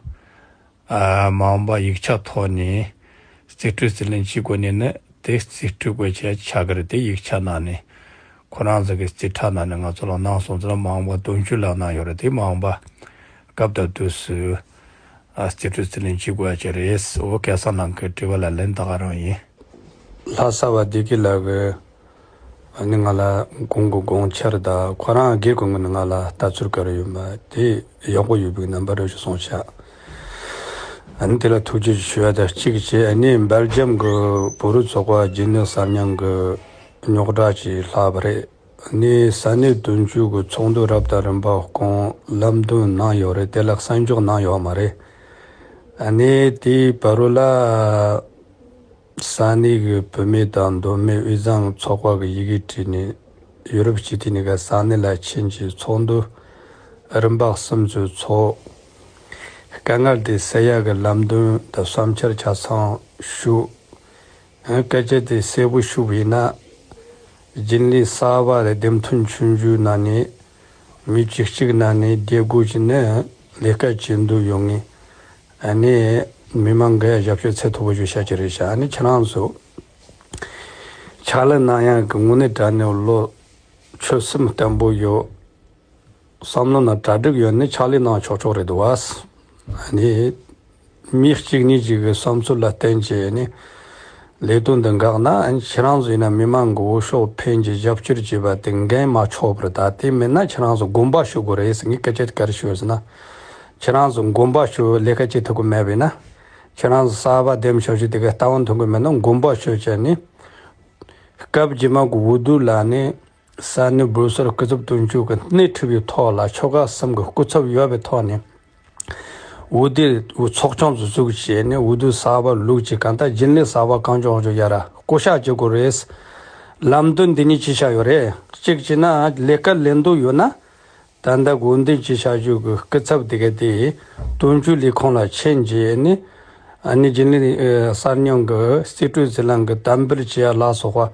ཨ་མ་འོངས་པ་ཡིག་ཆ་ཐོག་ནས་རྩིས་སྤྲོད་རྩིས་ལེན་བྱེད་དགོས་ནས་ནི་དེ་རྩིས་སྤྲོད་དགོས་ཆེད་ཆགས་ཀྱི་རེད། དེ་ཡིག་ཆ་ནང་ནས་ཁོ་རང་ཚོ་གི་རྩིས་ཁྲ་ནང་ནས་ང་ཚོ་ལ་གནང་སོང་ཙང་མ་འོངས་པ་དོན་གཅོད་ལ་གནང་ཡོད་རེད། དེ་མ་འོངས་པ་སྐབས་དང་དུས་སུ་ཨ་རྩིས་སྤྲོད་རྩིས་ལེན་བྱེད་དགོས་ཡ་ཅིག་རེད། འོ་སྐལ་བཟང་ལགས་ཀྱི་དྲི་བ་ལ་ལན་ད་ག་རང་ཡིན། ལྷ་ས་བ་བདེ་སྐྱིད་ལགས་ཀྱིས་ཨ་ནི་ང་ལ་དགོངས་དགོས་དགོངས་འཆར་དང་ཁོ་རང་སྒེར་གྱི་ངོས་ནས་ང་ལ་ལྟ་ཚུལ་ག་རེ་ཡོད་མེད་དེ་ཡག་པོ་ཡོད་པའི་རྣམ་པ་རེ་ཞིག་གསུངས་ཤག་ཨ་ནི་དེ་ལ་ཐུགས་རྗེ་ཆེ་ཞུ་ཡ་དང་གཅིག་བྱས། ཨ་ནི་སྦེལ་ཇམ་གྱི་བོད་རིགས་ཚོགས་པ་རྒྱུན་ལས་གསར་རྙིང་གི་རྙོག་དྲ་ཅིག་ལྷག་པ་རེད། ཨ་ནི་ས་གནས་དོན་གཅོད་ཀྱི་ཚོགས་འདུ་རབ་དང་རིམ་པ་སྐོང་ལམ་སྟོན་གནང་ཡོད་རེད། དེ་ལ་གསན་འཇོག་གནང་ཡོད་མ་རེད། ཨ་ནི་དེའི་བར་ལ་ས་གནས་ཀྱི་བུད་མེད་དང་མདོ་སྨད་དབུས་གཙང་ཚོགས་པ་གི་ཡི་གེ་བྲིས་ནས་ཡུ་རོབ་སྤྱི་འཐུས་གཉིས་ཀ་ས་གནས་ལ་ཕྱིན་གྱིས་ཚོགས་འདུ་རིམ་པ་གསུམ་ཚོས་ཚོགས། དཀའ་ངལ་དེ་སེལ་ཡག་གི་ལམ་སྟོན་དང་བསམ་འཆར་ཆ་ཚང་ཞུ། སྐད་ཆ་དེ་གསལ་པོ་ཞུ་བ་ཡིན་ན། རྒྱུན་ལས་གསར་པ་དེ་འདེམས་ཐོན་ཆུང་ཆུང་ནང་ནས་མི་བཅུ་གཅིག་ནང་ནས་བརྒྱད་དགུ་ཅིག་ནི་ལས་ཀ་བྱེད་འདོད་ཡོད་ངེས། ཨ་ནི་མི་མང་གི་ཞབས་ཞུ་ཚད་མཐོ་པོ་ཞིག་བྱ་རྒྱུ་རེད་ཤག་ཨ་ནི་ཁྱེད་རང་ཚོ་ཕྱག་ལས་གནང་ཡག་གི་དངོས་གནས་དྲང་གནས་བློ་ཆོད་སེམས་བརྟན་པོ་ཡོད། བསམ་བློ་ནང་གྲ་སྒྲིག་ཡོད་ནི་ཕྱག་ལས་གནང་ཆོག་ཆོག་རེད་འདུག་བ། ཨ་ནི་མི་གཅིག་གཉིས་ཅིག་གི་བསམ་ཚུལ་ལ་བརྟེན་བྱས་ནས་ལས་དོན་འདི་འགག་ན། ཨ་ནི་ཁྱེད་རང་ཚོ་ཡིན་ན་མི་མང་གི་འོས་ཤོག་འཕེན་གྱི་རྒྱབ་སྐྱོར་བྱས་པ་དེ་འགན་མ་ཆོག་པར། ད་དེ་མིན་ན་ཁྱེད་རང་ཚོ་དགོངས་པ་ཞུ་དགོས་རེད་ཟེར། ངས་སྐད་ཆ་དེ་ག་རེ་ཞུ་ཡོད་ཟེར་ན། ཁྱེད་རང་ཚོ་དགོངས་པ་ཞུ་ལས་ཀ་བྱེད་ཐུབ་ཀྱི་མེད་པ་ཡིན་ན། ཁྱེད་རང་ཚོ་གསར་པ་འདེམས་ཞབས་ཞུ་དེ་ག་ལྟ་བ་མཐུན་གྱི་མེད་ན་དགོངས་པ་ཞུ་བྱས་ནས། སྐབས་རྗེས་མ་གི་འོས་བསྡུ་ལ་ནི་ས་གནས་བོད་སར་སྐུ་ཚབ་དོན་གཅོད་ཀྱི་སྣེ་ཁྲིད་པའི་ཐོག་ལ་ཆོལ་ཁ་གསུམ་གྱི་སྐུ་ཚབ་ཡོད་པའི་ཐོག་ནས་འོས་བསྡུའི་ཚོགས་ཆུང་དུ་བཙུགས་བྱས་ནས་འོས་བསྡུ་གསར་པ་ལུགས་ཀྱི་གང་ལྟར་རྒྱུན་ལས་གསར་པ་གང་མགྱོགས་མགྱོགས་ཡར་བསྐོ་གཞག་བྱེད་དགོས་རེད། ལམ་སྟོན་འདི་ཉིད་ཅི་བྱ་ཡོད་རེད། གཅིག་བྱས་ན་ལས་ཀ་ལས་འདོད་ཡོད་ན། ད་ལྟ་དགོན་སྡེ་སྤྱི་བྱ་ཞུགས་ཀྱི་སྐུ་ཚབ་དེ་ག་དེ་དོན་གཅོད་ལས་ཁུངས་ལ་ཕྱིན་རྗེས་ནི། ཨ་ནི་རྒྱུན་ལས་ཨ་གསར་རྙིང་གི་རྩིས་སྤྲོད་ཟི་ལིང་གི་དམ་འབུལ་བྱེད་ཡ་ལ་སོགས་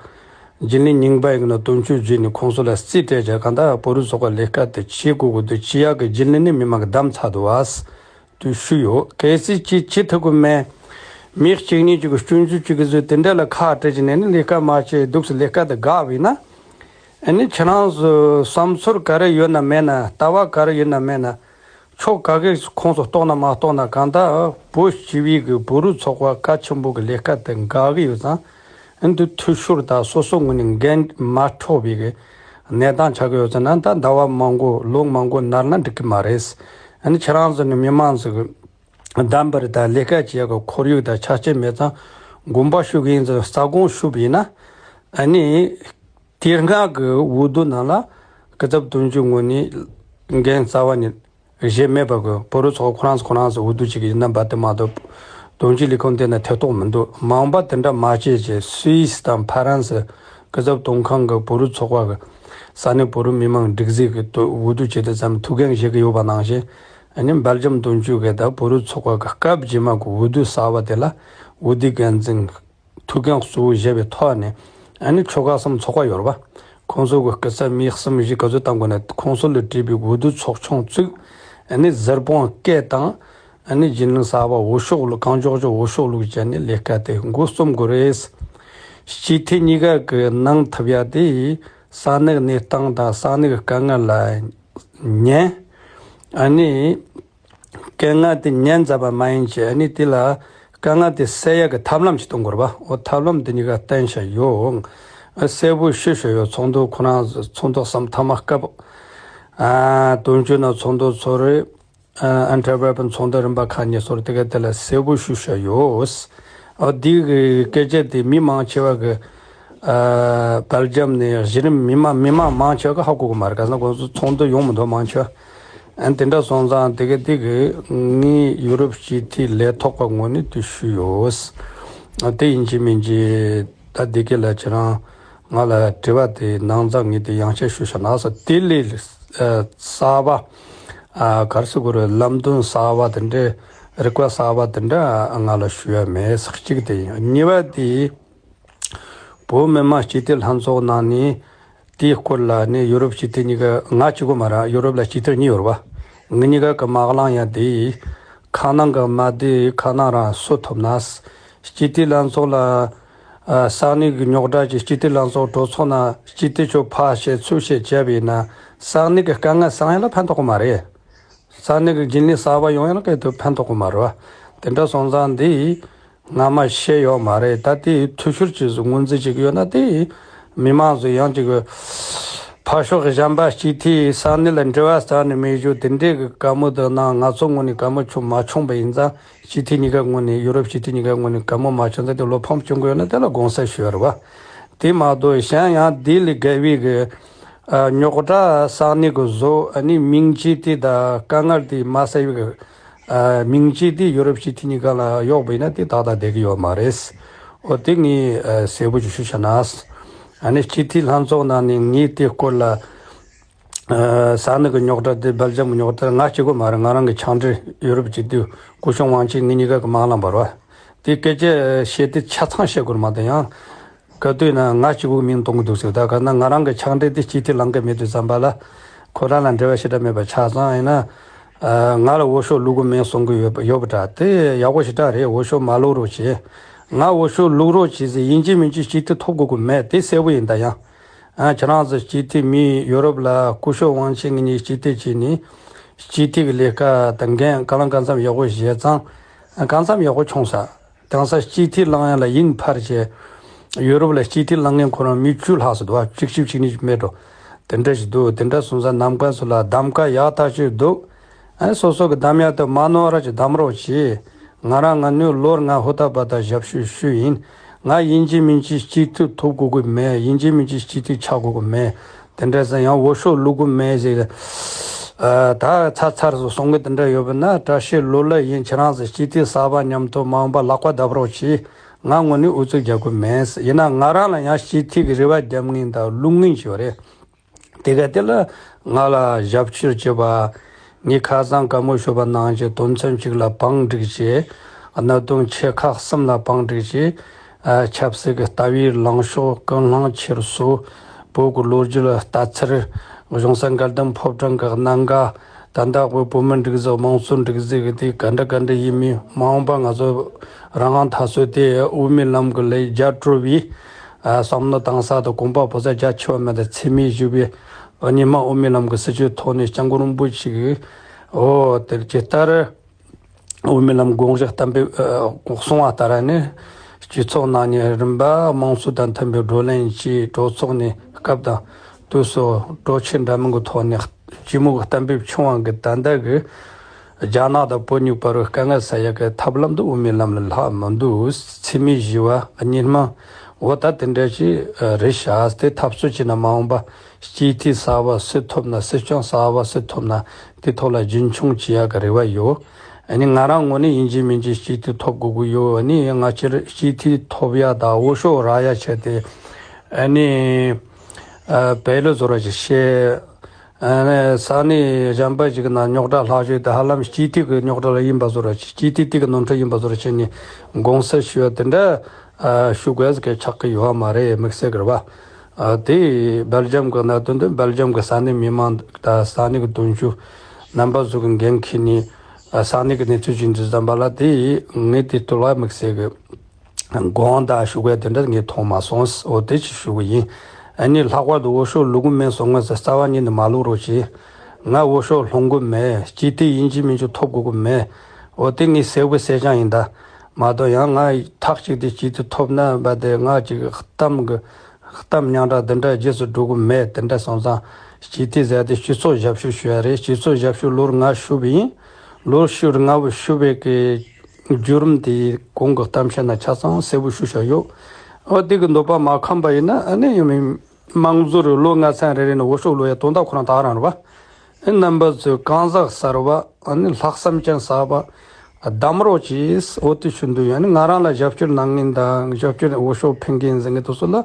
པ་རྒྱུན་ལས་རྙིང་པ་ཡིན་ན་དོན་གཅོད་བརྒྱུད་ནས་ཁོང་ཚོ་ལ་རྩིས་སྤྲད་བྱས་གང་ལྟར་བོད་རིགས་ཚོགས་པ་ལས་ཀ་དེ་བྱེད་དགོས་དགོས་དུས་བྱེད་ཡག་གི་རྒྱུན་ལས་ནི་མི་མང་གི་གདམ་ཚར་འདུག་བ། དུ་ཞུས་ཡོད། གལ་སྲིད་ཅིག་བྱེད་ཐུབ་ཀྱི་མེད། མི་གཅིག་གཉིས་ཅིག་གི་སྐྱོན་བརྗོད་ཅིག་གི་བཟོས་དེ་འདྲ་ལ་ཁ་བྲལ་གྱི་ནས་ནི་ལས་ཀ་མ་བྱས་འདུག་སེ་ལས་ཀ་དེ་འགག་བས་ན། ཨ་ནི་ཁྱེད་རང་ཚོ་བསམ་ཚུལ་ག་རེ་ཡོད་ན་མེད་ན། ལྟ་བ་ག་རེ་ཡོད་ན་མེད་ན། ཕྱོགས་ག་གེ་ཁོངས་སུ་གཏོགས་ན་མ་གཏོགས་ན། གང་ལྟར་བོད་སྤྱི་པའི་གི་བོད་རིགས་ཚོགས་པ་གལ་ཆེན་པོ་གི་ལས་ཀ་དེ་འགག་གི་ཡོད་ཙང་། ཨ་ནི་འཐུས་ཤོར་དང་སོ་སོ་ངོས་ནས་འགན་མ་འཁྱོག་པའི་གི་གནས་སྟངས་ཆགས་ཀྱི་ཡོད་ཙང་ན། ད་ཟླ་བ་མང་པོ་ལོ་མང་པོ་ནར་ན་འགྲིག་གི་མ་རེད། ཨ་ནི་ཁྱེད་རང་ཚོ་ནི་མི་མང་ཚོ་གི་གདམས་པར་དང་ལས་ཀ་བྱེད་ཡག་གི་ཁོར་ཡུག་དང་ཆ་རྐྱེན་མེད་ཙང་། དགོངས་པ་ཞུ་གི་ཡིན་ཙང་རྩ་དགོངས་ཞུ་བ་ཡིན་ན། ཨ་ནི་དེ་སྔ་གི་འོས་བསྡུ་ནང་ལ་སྐུ་ཚབ་དོན་གཅོད་ངོས་ནས་འགན་རྩ་བ་ནས་བཞེས་མེད་པ་གི་བོད་རིགས་ཚོགས་ཁོ་རང་ཚོ་ཁོ་རང་ཚོ་འོས་བསྡུ་བྱེད་ཀྱི་ཡིན་ན་འབའ་དེ་མ་གཏོགས་དོན་གཅོད་ལས་ཁུངས་དེ་ན་ཐེ་གཏོགས་མི་འདུག་མང་པ་དེ་འདྲ་མ་བྱེད་ཅེས་སུད་སི་དང་ཕ་རན་སི་སྐུ་ཚབ་དོན་ཁང་གི་བོད་རིགས་ཚོགས་པ་གི་ས་གནས་བོད་རིགས་མི་མང་སྒྲིག་འཛུགས་ཀྱི་འོས་བསྡུ་བྱེད་དུས་ཙམ་ཐུགས་འགན་བཞེས་ཀྱི་ཡོད་པ་ནང་བཞིན། ཨ་ནི་སྦེལ་ཇམ་དོན་གཅོད་ཀྱི་ད་བོད་རིགས་ཚོགས་པ་གི་སྐབས་རྗེས་མ་གི་འོས་བསྡུ་གསར་བ་དེ་ལ་འོས་བསྡུ་འགན་འཛིན་ཐུགས་འགན་གཙོ་བོ་བཞེས་པའི་ཐོག་ནས། ཨ་ནི་ཆོལ་ཁ་གསུམ་ཚོགས་པ་ཡོད་རེད་པ། ཁོང་ཚོ་གི་སྐུ་ཚབ་མི་གསུམ་བཞི་ག་ཚོད་བཏང་དགོས་ན་ཁོང་ཚོ་ལ་སྤྲད་པའི་འོས་བསྡུ་ཚོགས་ཆུང་བཙུགས། ཨ་ནི་གཟིར་དཔང་སྐད་བཏང་། ཨ་ནི་རྒྱུན་ལས་གསར་པ་འོས་ཤོག་བླུགས། གང་མགྱོགས་མགྱོགས་འོས་ཤོག་བླུགས་བྱས་ནས་ལས་ཀ་དེ་འགོ་རྩོམ་དགོས་རེད། སྤྱི་འཐུས་གཉིས་ཀ་གི་གནང་ཐུབ་ཡ་དེ་ས་གནས་གནས་སྟངས་དང་ས་གནས་ཀྱི་དཀའ་ངལ་ལ་ཉན། ཨ་ནི་དཀའ་ངལ་དེ་ཉན་ཚར་བ་མ་ཡིན་གྱི། ཨ་ནི་དེ་ལ་དཀའ་ངལ་དེ་སེལ་ཡག་གི་ཐབས་ལམ་ཞིག་གཏོང་དགོས་རེད་པ། འོ་ཐབས་ལམ་དེ་གཉིས་ཀ་བསྟན་བྱ་ཡོད། ཨ་གསལ་པོ་ཞུ་བྱ་ཡོད། ཚོགས་འདུ་ཁོ་རང་ཚོགས་འདུ་གསུམ་ཐ་མ་སྐབས་ཨ་དོན་གཅོད་ནང་ཚོགས་འདུ་ཚོགས་རེད། ཨ་ཨན་ཊི་ཝེར་པན་ཚོགས་འདུ་རིམ་པ་ཁག་གཉིས་སོགས་དེ་ག་དེ་ལ་གསལ་པོ་ཞུ་བྱ་ཡོད། ཨ་འདི་གི་སྐད་ཆ་དེ་མི་མང་ཆེ་བ་གི་ཨ་སྦེལ་ཇམ་ནས་གཞི་རིམ་མི་མང་མི་མང་མང་ཆེ་བ་གི་ཧ་གོ་གི་མ་རེད། ག་ཟེར་ན་ཁོང་ཚོ་ཚོགས་འདུ་ཡོང་མི་འདུག་མང་ཆེ་བ། ཨ་དེ་འདྲ་སོང་ཙང་དེ་ག་དེ་གི་ངའི་ཡུ་རོབ་སྤྱི་འཐུས་ལས་ཐོག་གི་ངོས་ནས་དེ་ཞུས་ཡོད། ཨ་དེ་ཡིན་གཅིག་མིན་གཅིག་ད་འདི་ག་ལ་ཁྱེད་རང་ང་ལ་དྲི་བ་དེ་ནང་ཚང་ངས་དེ་ཡང་བསྐྱར་ཞུ་བྱ་ན་ས་དེ་ལས་གསར་པ། ཨ་ག་རེ་ཟེར་དགོས་རེད། ལམ་སྟོན་གསར་པ་དེ་འདྲ་རིག་པ་གསར་པ་དེ་འདྲ་ང་ལ་ཞུ་ཡ་མེད་ཟེར། གཅིག་དེ་ཡིན། གཉིས་པ་དེ་བོད་མི་མང་སྤྱི་འཐུས་ལྷན་ཚོགས་ནང་ནས་དེའི་སྐོར་ལ་ནི་ཡུ་རོབ་སྤྱི་འཐུས་གཉིས་ཀ་ང་གཅིག་པོ་མ་རེད། ཡུ་རོབ་ལ་སྤྱི་འཐུས་གཉིས་ཡོད་རེད་པ། ང་གཉིས་ཀ་གི་མ་གླང་ཡ་དེ་ཁ་ནང་གི་མ་དེ་ཁ་ནང་རང་གསོ་ཐུབ་ན། སྤྱི་འཐུས་ལྷན་ཚོགས་ལ་ཨ་ས་གནས་ཀྱི་རྙོག་དྲ་ཅིག་སྤྱི་འཐུས་ལྷན་ཚོགས་གྲོས་ཚོགས་ནང་སྤྱི་འཐུས་ཚོ་ཕར་བཤད་ཚུར་བཤད་བྱས་པ་ཡིན་ན། ས་གནས་ཀྱི་དཀའ་ངལ་སེལ་ཡ་ལ་ཕན་ཐོགས་ཀྱི་མ་རེད། ས་གནས་ཀྱི་རྒྱུན་ལས་གསར་པ་ཡོང་ཡ་ལ་གལ་ཏེ་ཕན་ཐོགས་ཀྱི་མ་རེད་པ། དེ་འདྲ་སོང་ཙང་འདི་སྔ་མ་བཤད་ཡོད་མ་རེད། ད་དེ་འཐུས་ཤོར་ཅིག་ངོས་འཛིན་བྱེད་ཀྱི་ཡོད་ན་དེ་མི་མང་ཚོ་ཡང་ཅིག་གི་ ཕར་ཕྱོགས་གཞན་པ་སྤྱི་འཐུས་ས་གནས་ལ་འབྲེལ་བ་རྩ་ནས་མེད་རྒྱུ་དེ་འདྲའི་གི་བཀའ་མོལ་དེ་ནང་ང་ཚོ་ངོས་ནས་བཀའ་མོལ་ཆུང་མ་བྱུང་བ་ཡིན་ཙང་། སྤྱི་འཐུས་གཉིས་ཀ་ངོས་ནས་ཡུ་རོབ་སྤྱི་འཐུས་གཉིས་ཀ་ངོས་ནས་བཀའ་མོལ་མ་བྱུང་ཙང་དེ་བློ་ཕམ་བྱུང་གི་ཡོད་ན་དེ་ལ་དགོངས་སེལ་ཞུ་ཡ་རེད་བ། དེ་མ་གཏོགས་གཞན་ཡང་དེ་ལས་བརྒལ་བའི་གི་ཨ། རྙོག་དྲ་ས་གནས་ཀྱི་བཟོ་ཨ་ནི་མིང་ཅི་ཏི་དང་དཀའ་ངལ་དེ་མ་སེལ་བའི་གི་ཨ། མིང་ཅི་ཏི་ཡུ་རོབ་སྤྱི་འཐུས་གཉིས་ཀ་ལ་གཡོག་པ་ཡིན་ན་དེ་ཏག་ཏག་བསྡད་ཀྱི་ཡོད་མ་རེད། འོ་དེ་ངས་ཨ། གསལ་པོ་ཅིག་ཞུ་བྱ་ན། ཨ་ནི་སྤྱི་འཐུས་ལྷན་ཚོགས་ནང་ནས་ངས་དེ་སྐོར་ལ་ཨ། ས་གནས་ཀྱི་རྙོག་དྲ་དེ་སྦེལ་ཇམ་གྱི་རྙོག་དྲ་ང་གཅིག་པོ་མ་རེད། ང་རང་གི་ཕྱག་འབྲེལ་ཡུ་རོབ་སྤྱི་འཐུས་སྐུ་ཞབས་ཝང་ཆི་ངེད་གཉིས་ཀ་གི་མ་ལངས་པར་བ། དེ་སྐད་ཆ་བཤད་དེ་ཆ་ཚང་བཤད་དགོས་མ་གཏོགས་ཡང་། ག་དུས་ན་ང་གཅིག་པུའི་མིང་གཏོང་གི་འདུག་ཟེར། ད་ག་ན་ང་རང་གི་ཕྱག་འབྲེལ་དེ་སྤྱི་འཐུས་ལངས་ཀྱི་མེད་དུས་ཙམ་པ་ལ། ཁོ་རང་ལ་འབྲེལ་བ་ཞེ་དྲག་མེད་པ་ཆགས་ཙང་ཡིན་ན། ཨ། ང་ལ་འོས་ཤོག་བླུག་གི་མེད་གསུང་གི་ཡོད་པ་ཡོད་པ་འདྲ། དེ་ཡག་པོ་ཞེ་དྲག་རེད། འོས་ཤོག་མ་བླུག་རོགས་བྱེད། ང་འོས་ཤོག་བླུག་རོགས་བྱེད་ཟེར་ཡིན་གཅིག་མིན་གཅིག་སྤྱི་འཐུས་ཐོབ་དགོས་ཀྱི་མེད་དེ་གསལ་པོ་ཡིན། ད་ཡང་། ཨ། ཁྱེད་རང་ཚོ་སྤྱི་འཐུས་མི་ཡུ་རོབ་ལ་སྐུ་ཞབས་ཝང་ཆི་ངེད་གཉིས་སྤྱི་འཐུས་བྱས་ནས་སྤྱི་འཐུས་ཀྱི་ལས་ཀ་དང་འགན་གང་ལ་གང་འཚམ་ཡག་པོ་བྱས་ཙང་། ཨ། གང་འཚམ་ཡག་པོ་བྱུང་ས། དེང་སང་སྤྱི་འཐུས་ལངས་ཡ་ལ་ཡིན་ཕར་བྱས། ཡུ་རོབ་ལ་སྤྱི་འཐུས་ལངས་མཁན་ཁོ་རང་མི་བཅུ་ལྷག་ཙམ་འདུག་བ། གཅིག་བཞི་བཅུ་གཉིས་མེད་འགྲོ། དེ་འདྲ་ཞིག་འདུག་དེ་འདྲ་སོང་ཙང་ནམ་མཁའ་སུ་ལ་གདམ་ག་ཡག་ཐག་ཆོད་འདུག་ཨ་ནི་སོ་སོ་གི་གདམ་ཡག་དེ་མ་ནོར་ར་ཅིག་གདམ་རོགས་གྱིས། ང་རང་ང་ནུས་ལོར་ང་ཧུར་ཐག་པ་ད་ཞབས་ཞུ་ཞུས་ཡིན། ང་ཡིན་གཅིག་མིན་གཅིག་སྤྱི་འཐུས་ཐོབ་དགོས་ཀྱི་མེད། ཡིན་གཅིག་མིན་གཅིག་སྤྱི་འཐུས་ཆགས་དགོས་ཀྱི་མེད། དེ་འདྲ་ཟེར་ཡང་འོས་ཤོག་བླུག་གི་མེད་ཟེར། ཨ། ད་ཚར་ཚར་སོང་གསུང་གི་དེ་འདྲ་ཡོད་པ་ན་བཀྲ་ཤིས་ལོ་ལེགས་ཡིན། ཁྱེད་རང་ཚོ་སྤྱི་འཐུས་གསར་པ་མཉམ་དུ་མ་འོངས་པ་ལག་པ་རྡབ་རོགས་གྱིས། ང་ངོས་ནས་ཨུ་ཚུགས་རྒྱག་གི་མེད། ཡིན་ན་ང་རང་ལ་ཡང་སྤྱི་འཐུས་ཀྱི་རེ་བ་རྒྱབ་མཁན་དང་བླུག་མཁན་ཞིག་ཡོད་རེད། དེ་ག་དེ་ལ་ང་ལ་ཞབས་ཕྱི་བྱེད་པ། ངས་ཁ་སང་བཀའ་མོལ་ཞུས་པ་ནང་བཞིན་དོན་ཚན་གཅིག་ལ་བང་སྒྲིག་བྱས། གནད་དོན་ཆེ་ཁག་གསུམ་ལ་བང་སྒྲིག་བྱས། ཨ། ཆབ་སྲིད་ཀྱི་ལྟ་བའི་ལངས་ཕྱོགས། ཀུན་སློང་འཁྱེར་སོ། བོད་ཀྱི་ལོ་རྒྱུས་ལ་ལྟ་ཚུལ། གཞུང་ས་འགལ་ཟླ་ཕོ་བྲང་གི་གནད་འགག་ད་ལྟ་བོད་བོད་མི་སྒྲིག་འཛུགས་དམངས་གཙོ་སྒྲིག་འཛུགས་ཀྱི་དེ་ག་འདྲ་ག་འདྲ་ཡིན་མིན། མ་འོངས་པ་ང་ཚོ་རང་དབང་འཐབ་རྩོད་དེ་དབུ་མའི་ལམ་གྱི་ལས་རྒྱ་གྲོལ་བའི། ཨ། བསམ་བློ་བཏང་ས་དང་དགོངས་པ་བོ་ས་རྒྱ་ཆེ་བ་མེད་དང་འཚེ་མེད་ཞུ་བའི། ཨ། ཉི་མ་དབུ་མའི་ལམ་གྱི་སྲིད་བྱུས་ཐོག་ནས་སྐྱབས་མགོན་རིན་པོ་ཆེ་གིས། འོ་དེར་ཇི་ལྟར་དབུ་མའི་ལམ་དགོངས་གཞི་གཏན་འབེབས། ཨ། གསུངས་པ་ལྟར་ནས་སྤྱི་ཚོགས་ནང་ནས་རིམ་པ་དམངས་གཙོ་དང་མཐུན་པའི་བགྲོ་གླེང་བྱས། གྲོས་ཚོགས་ནས་སྐབས་དང་དུས་སུ་གྲོས་ཆོད་འདྲ་མིན་གྱི་ཐོག་ནས་སྤྱི་མོས་གཏན་འབེབས་བྱུང་བ་གི་ད་ལྟ་གི་རྒྱ་ནག་དང་བོད་གཉིས་བར་དཀའ་ངལ་སེལ་ཡག་གི་ཐབས་ལམ་དུ་དབུ་མའི་ལམ་ལས་ལྷག་མི་འདུག་འཚེ་མེད་ཞི་བ་གཉིས་སྨན། འོ་ད་དེ་འདྲ་ཞིག་རེད་ཤག་དེ་འཐབ་རྩོད་བྱས་ན་མ་འོངས་པ་སྤྱི་འཐུས་གསར་བ་སུ་ཐོབ་ན། སྲིད་སྐྱོང་གསར་བ་སུ་ཐོབ་ན་དེ་ཐོག་ལ་རྒྱུན་འཁྱོངས་བྱེད་ཡག་གི་རེ་བ་ཡོད། ཨ་ནི་ང་རང་ངོས་ནས་ཡིན་གཅིག་མིན་གཅིག་སྤྱི་འཐུས་ཐོབ་དགོས་ཀྱི་ཡོད། ཨ་ནི་ང་ཕྱིར་སྤྱི་འཐུས་ཐོབ་ཡག་དང་འོས་ཤོག་རག་ཡག་ཆེད་དེ། ཨ་ནི་ཨ། བལ་ལོ་བཟོ་ར་ཅིག་བྱས། ཨ་ནི་ས་གནས་གཞན་པ་ཞིག་ནང་རྙོག་དྲ་ལྷག་ཤོས་དེ་ཧ་ལམ་སྤྱི་འཐུས་ཀྱི་རྙོག་དྲ་ལ་ཡིན་པ་བཟོ་འདྲ། སྤྱི་འཐུས་དེ་གི་ནོར་འཁྲུལ་ཡིན་པ་བཟོ་འདྲ་བྱས་ནས་དགོངས་སེལ་ཞུ་ཡ་དེ་འདྲ། ཨ། ཞུ་དགོས་ཀྱི་ཆགས་ཀྱི་ཡོད་མ་རེད། དམིགས་བསལ་གྱི་རེད་བ། ཨ། དེ་སྦེལ་ཇམ་གྱི་གནད་དོན་དེ་སྦེལ་ཇམ་གྱི་ས་གནས་མི་མང་དང་ས་གནས་ཀྱི་དོན་གཅོད་རྣམ་པ་ཚོ་གི་འགན་འཁྱེར་ནས། ཨ། ས་གནས་ཀྱི་གནས་ཚུལ་ཅིག་འདི་ཙམ་པ་ལ་དེ་ངས་དེ་ཐོག་ལ་དམིགས་བསལ་གྱི། དགོངས་དག་ཞུ་དགོས་དེ་འདྲ་ངས་མཐོང་མ་སོང་། འོ་དེ་ཅིག་ཞུ་གི་ཡིན། ཨ་ནི་ལྷག་པར་དུ་འོས་ཤོག་བླུག་གི་མེད་གསུང་མཁན་ཚོ་རྩ་བ་ཉིད་ནས་མ་བླུག་རོགས་གྱིས། ང་འོས་ཤོག་སློང་གི་མེད། སྤྱི་འཐུས་ཡིན་གཅིག་མིན་གཅིག་ཐོབ་དགོས་ཀྱི་མེད། འོ་དེ་ངས་གསལ་པོ་གསལ་རྐྱང་ཡིན་ད། མ་གཏོགས་ཡང་ང་ཐག་གཅིག་དེ་སྤྱི་འཐུས་ཐོབ་ན་བ་དེ་ང་ཅིག་གཏམ་གི་གཏམ་རྙིང་དྲ་དེ་འདྲ་རྗེས་སུ་འགྲོ་གི་མེད། དེ་འདྲ་སོང་ཙང་སྤྱི་འཐུས་ཟེར་དེ་སྤྱི་ཚོགས་ཞབས་ཞུ་ཞུ་ཡ་རེད། སྤྱི་ཚོགས་ཞབས་ཞུ་ལོར་ང་ཞུ་བ་ཡིན། ལོ་ཤུར་ལྔ་བོ་ཞུ་བའི་གི་བརྒྱུད་རིམ་དེ་གོང་གི་གཏམ་བཤད་ན་ཆ་ཚང་གསལ་པོ་ཞུ་བྱ་ཡོད། འོ་དེ་གི་འདོད་པ་མ་ཁོམ་པ་ཡིན་ན་ཨ་ནི་ཡང་མིན་དམངས་གཙོ་རེད། ལོ་ལྔ་ཚན་རེ་རེ་ནས་འོས་ཤོག་བླུག་ཡ་དོན་དག་ཁོ་རང་དག་རང་རེད་བ། ཨ་ནི་རྣམ་པ་ཚོས་གང་ཟག་གསར་བ་ཨ་ནི་ལྷག་བསམ་ཅན་གསར་བ་གདམ་རོགས་གྱིས། འོ་དེ་ཞུ་འདོད་ཡོད། ཨ་ནི་ང་རང་ལ་ཞབས་ཕྱི་གནང་མཁན་དང་ཞབས་ཕྱི་འོས་ཤོག་འཕེན་མཁན་ཟེར་མཁན་དེ་ཚོ་ལ།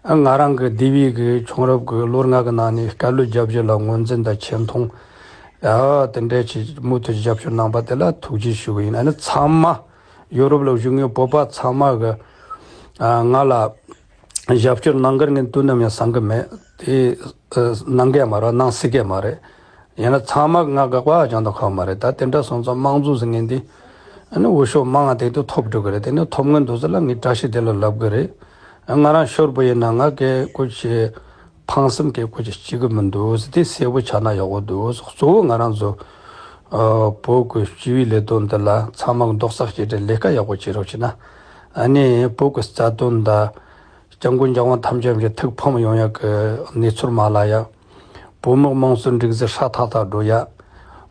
ཨ། ང་རང་གི་འདས་པའི་གི་བྱུང་རབས་ཀྱི་ལོ་ལྔ་གི་ནང་ནས་སྐལ་ལུས་རྒྱབ་བྱེད་ལ་ངོས་འཛིན་དང་ཆེ་མཐོང་། ཨ། དེ་འདྲའི་ཆེད་མུ་མཐུད་རྒྱབ་སྐྱོར་གནང་པ་དེ་ལ་ཐུགས་རྗེ་ཞུ་གི་ཡིན། ཨ་ནི་ཚང་མ་ཡོ་རོབ་ལ་བཞུགས་མཁན་བོད་པ་ཚང་མ་གི། ཨ། ང་ལ་རྒྱབ་སྐྱོར་གནང་གར་ངས་དུས་ནམ་ཡང་བསམ་གི་མེད་དེ། ཨ། གནང་གི་མ་རེད། གནང་སྲིད་གི་མ་རེད། ཡིན་ན་ཚང་མ་ང་དགག་པ་ཅང་དུ་ཁག་མ་རེད། ད་དེ་འདྲ་སོང་ཙང་དམངས་གཙོ་ཟེར་མཁན་འདི་ཨ་ནི་འོས་ཤོག་མང་བ་དེ་དུ་ཐོབ་འགྲོ་གི་རེད། དེ་ནི་ཐོབ་མཁན་དུ་ཟེར་ལ་ངས་བཀྲ་ཤིས་བདེ་ལེགས་ལབ་གི་རེད། ང་རང་ཤོར་བ་ཡིན་ན་ང་གི་ཀུ་ཅི་ཕངས་སེམས་ཀྱི་ཀུ་ཅི་སྐྱེ་གི་མི་འདུག་ཟེར། དེ་གསལ་པོ་ཆགས་ན་ཡག་པོ་འདུག། གཙོ་བོ་ང་རང་ཚོ་ཨ་བོད་ཀྱི་སྤྱི་པའི་ལས་དོན་འདི་ལ་ཚང་མ་གི་རྡོག་རྩ་གཅིག་སྒྲིལ་ལས་ཀ་ཡག་པོ་བྱེད་རོགས་བྱེད་ན། ཨ་ནི་བོད་ཀྱི་རྩ་དོན་དང་། སྐྱབས་མགོན་རྒྱལ་དབང་ཐམས་ཅད་མཁྱེན་ཐུགས་ཕམ་ཡོང་ཡག་གི་གནས་ཚུལ་མ་ལ་ཡ། བོད་མི་དམངས་གཙོའི་སྒྲིག་འཛུགས་ཧྲ་ཐག་ཐག་འགྲོ་ཡ།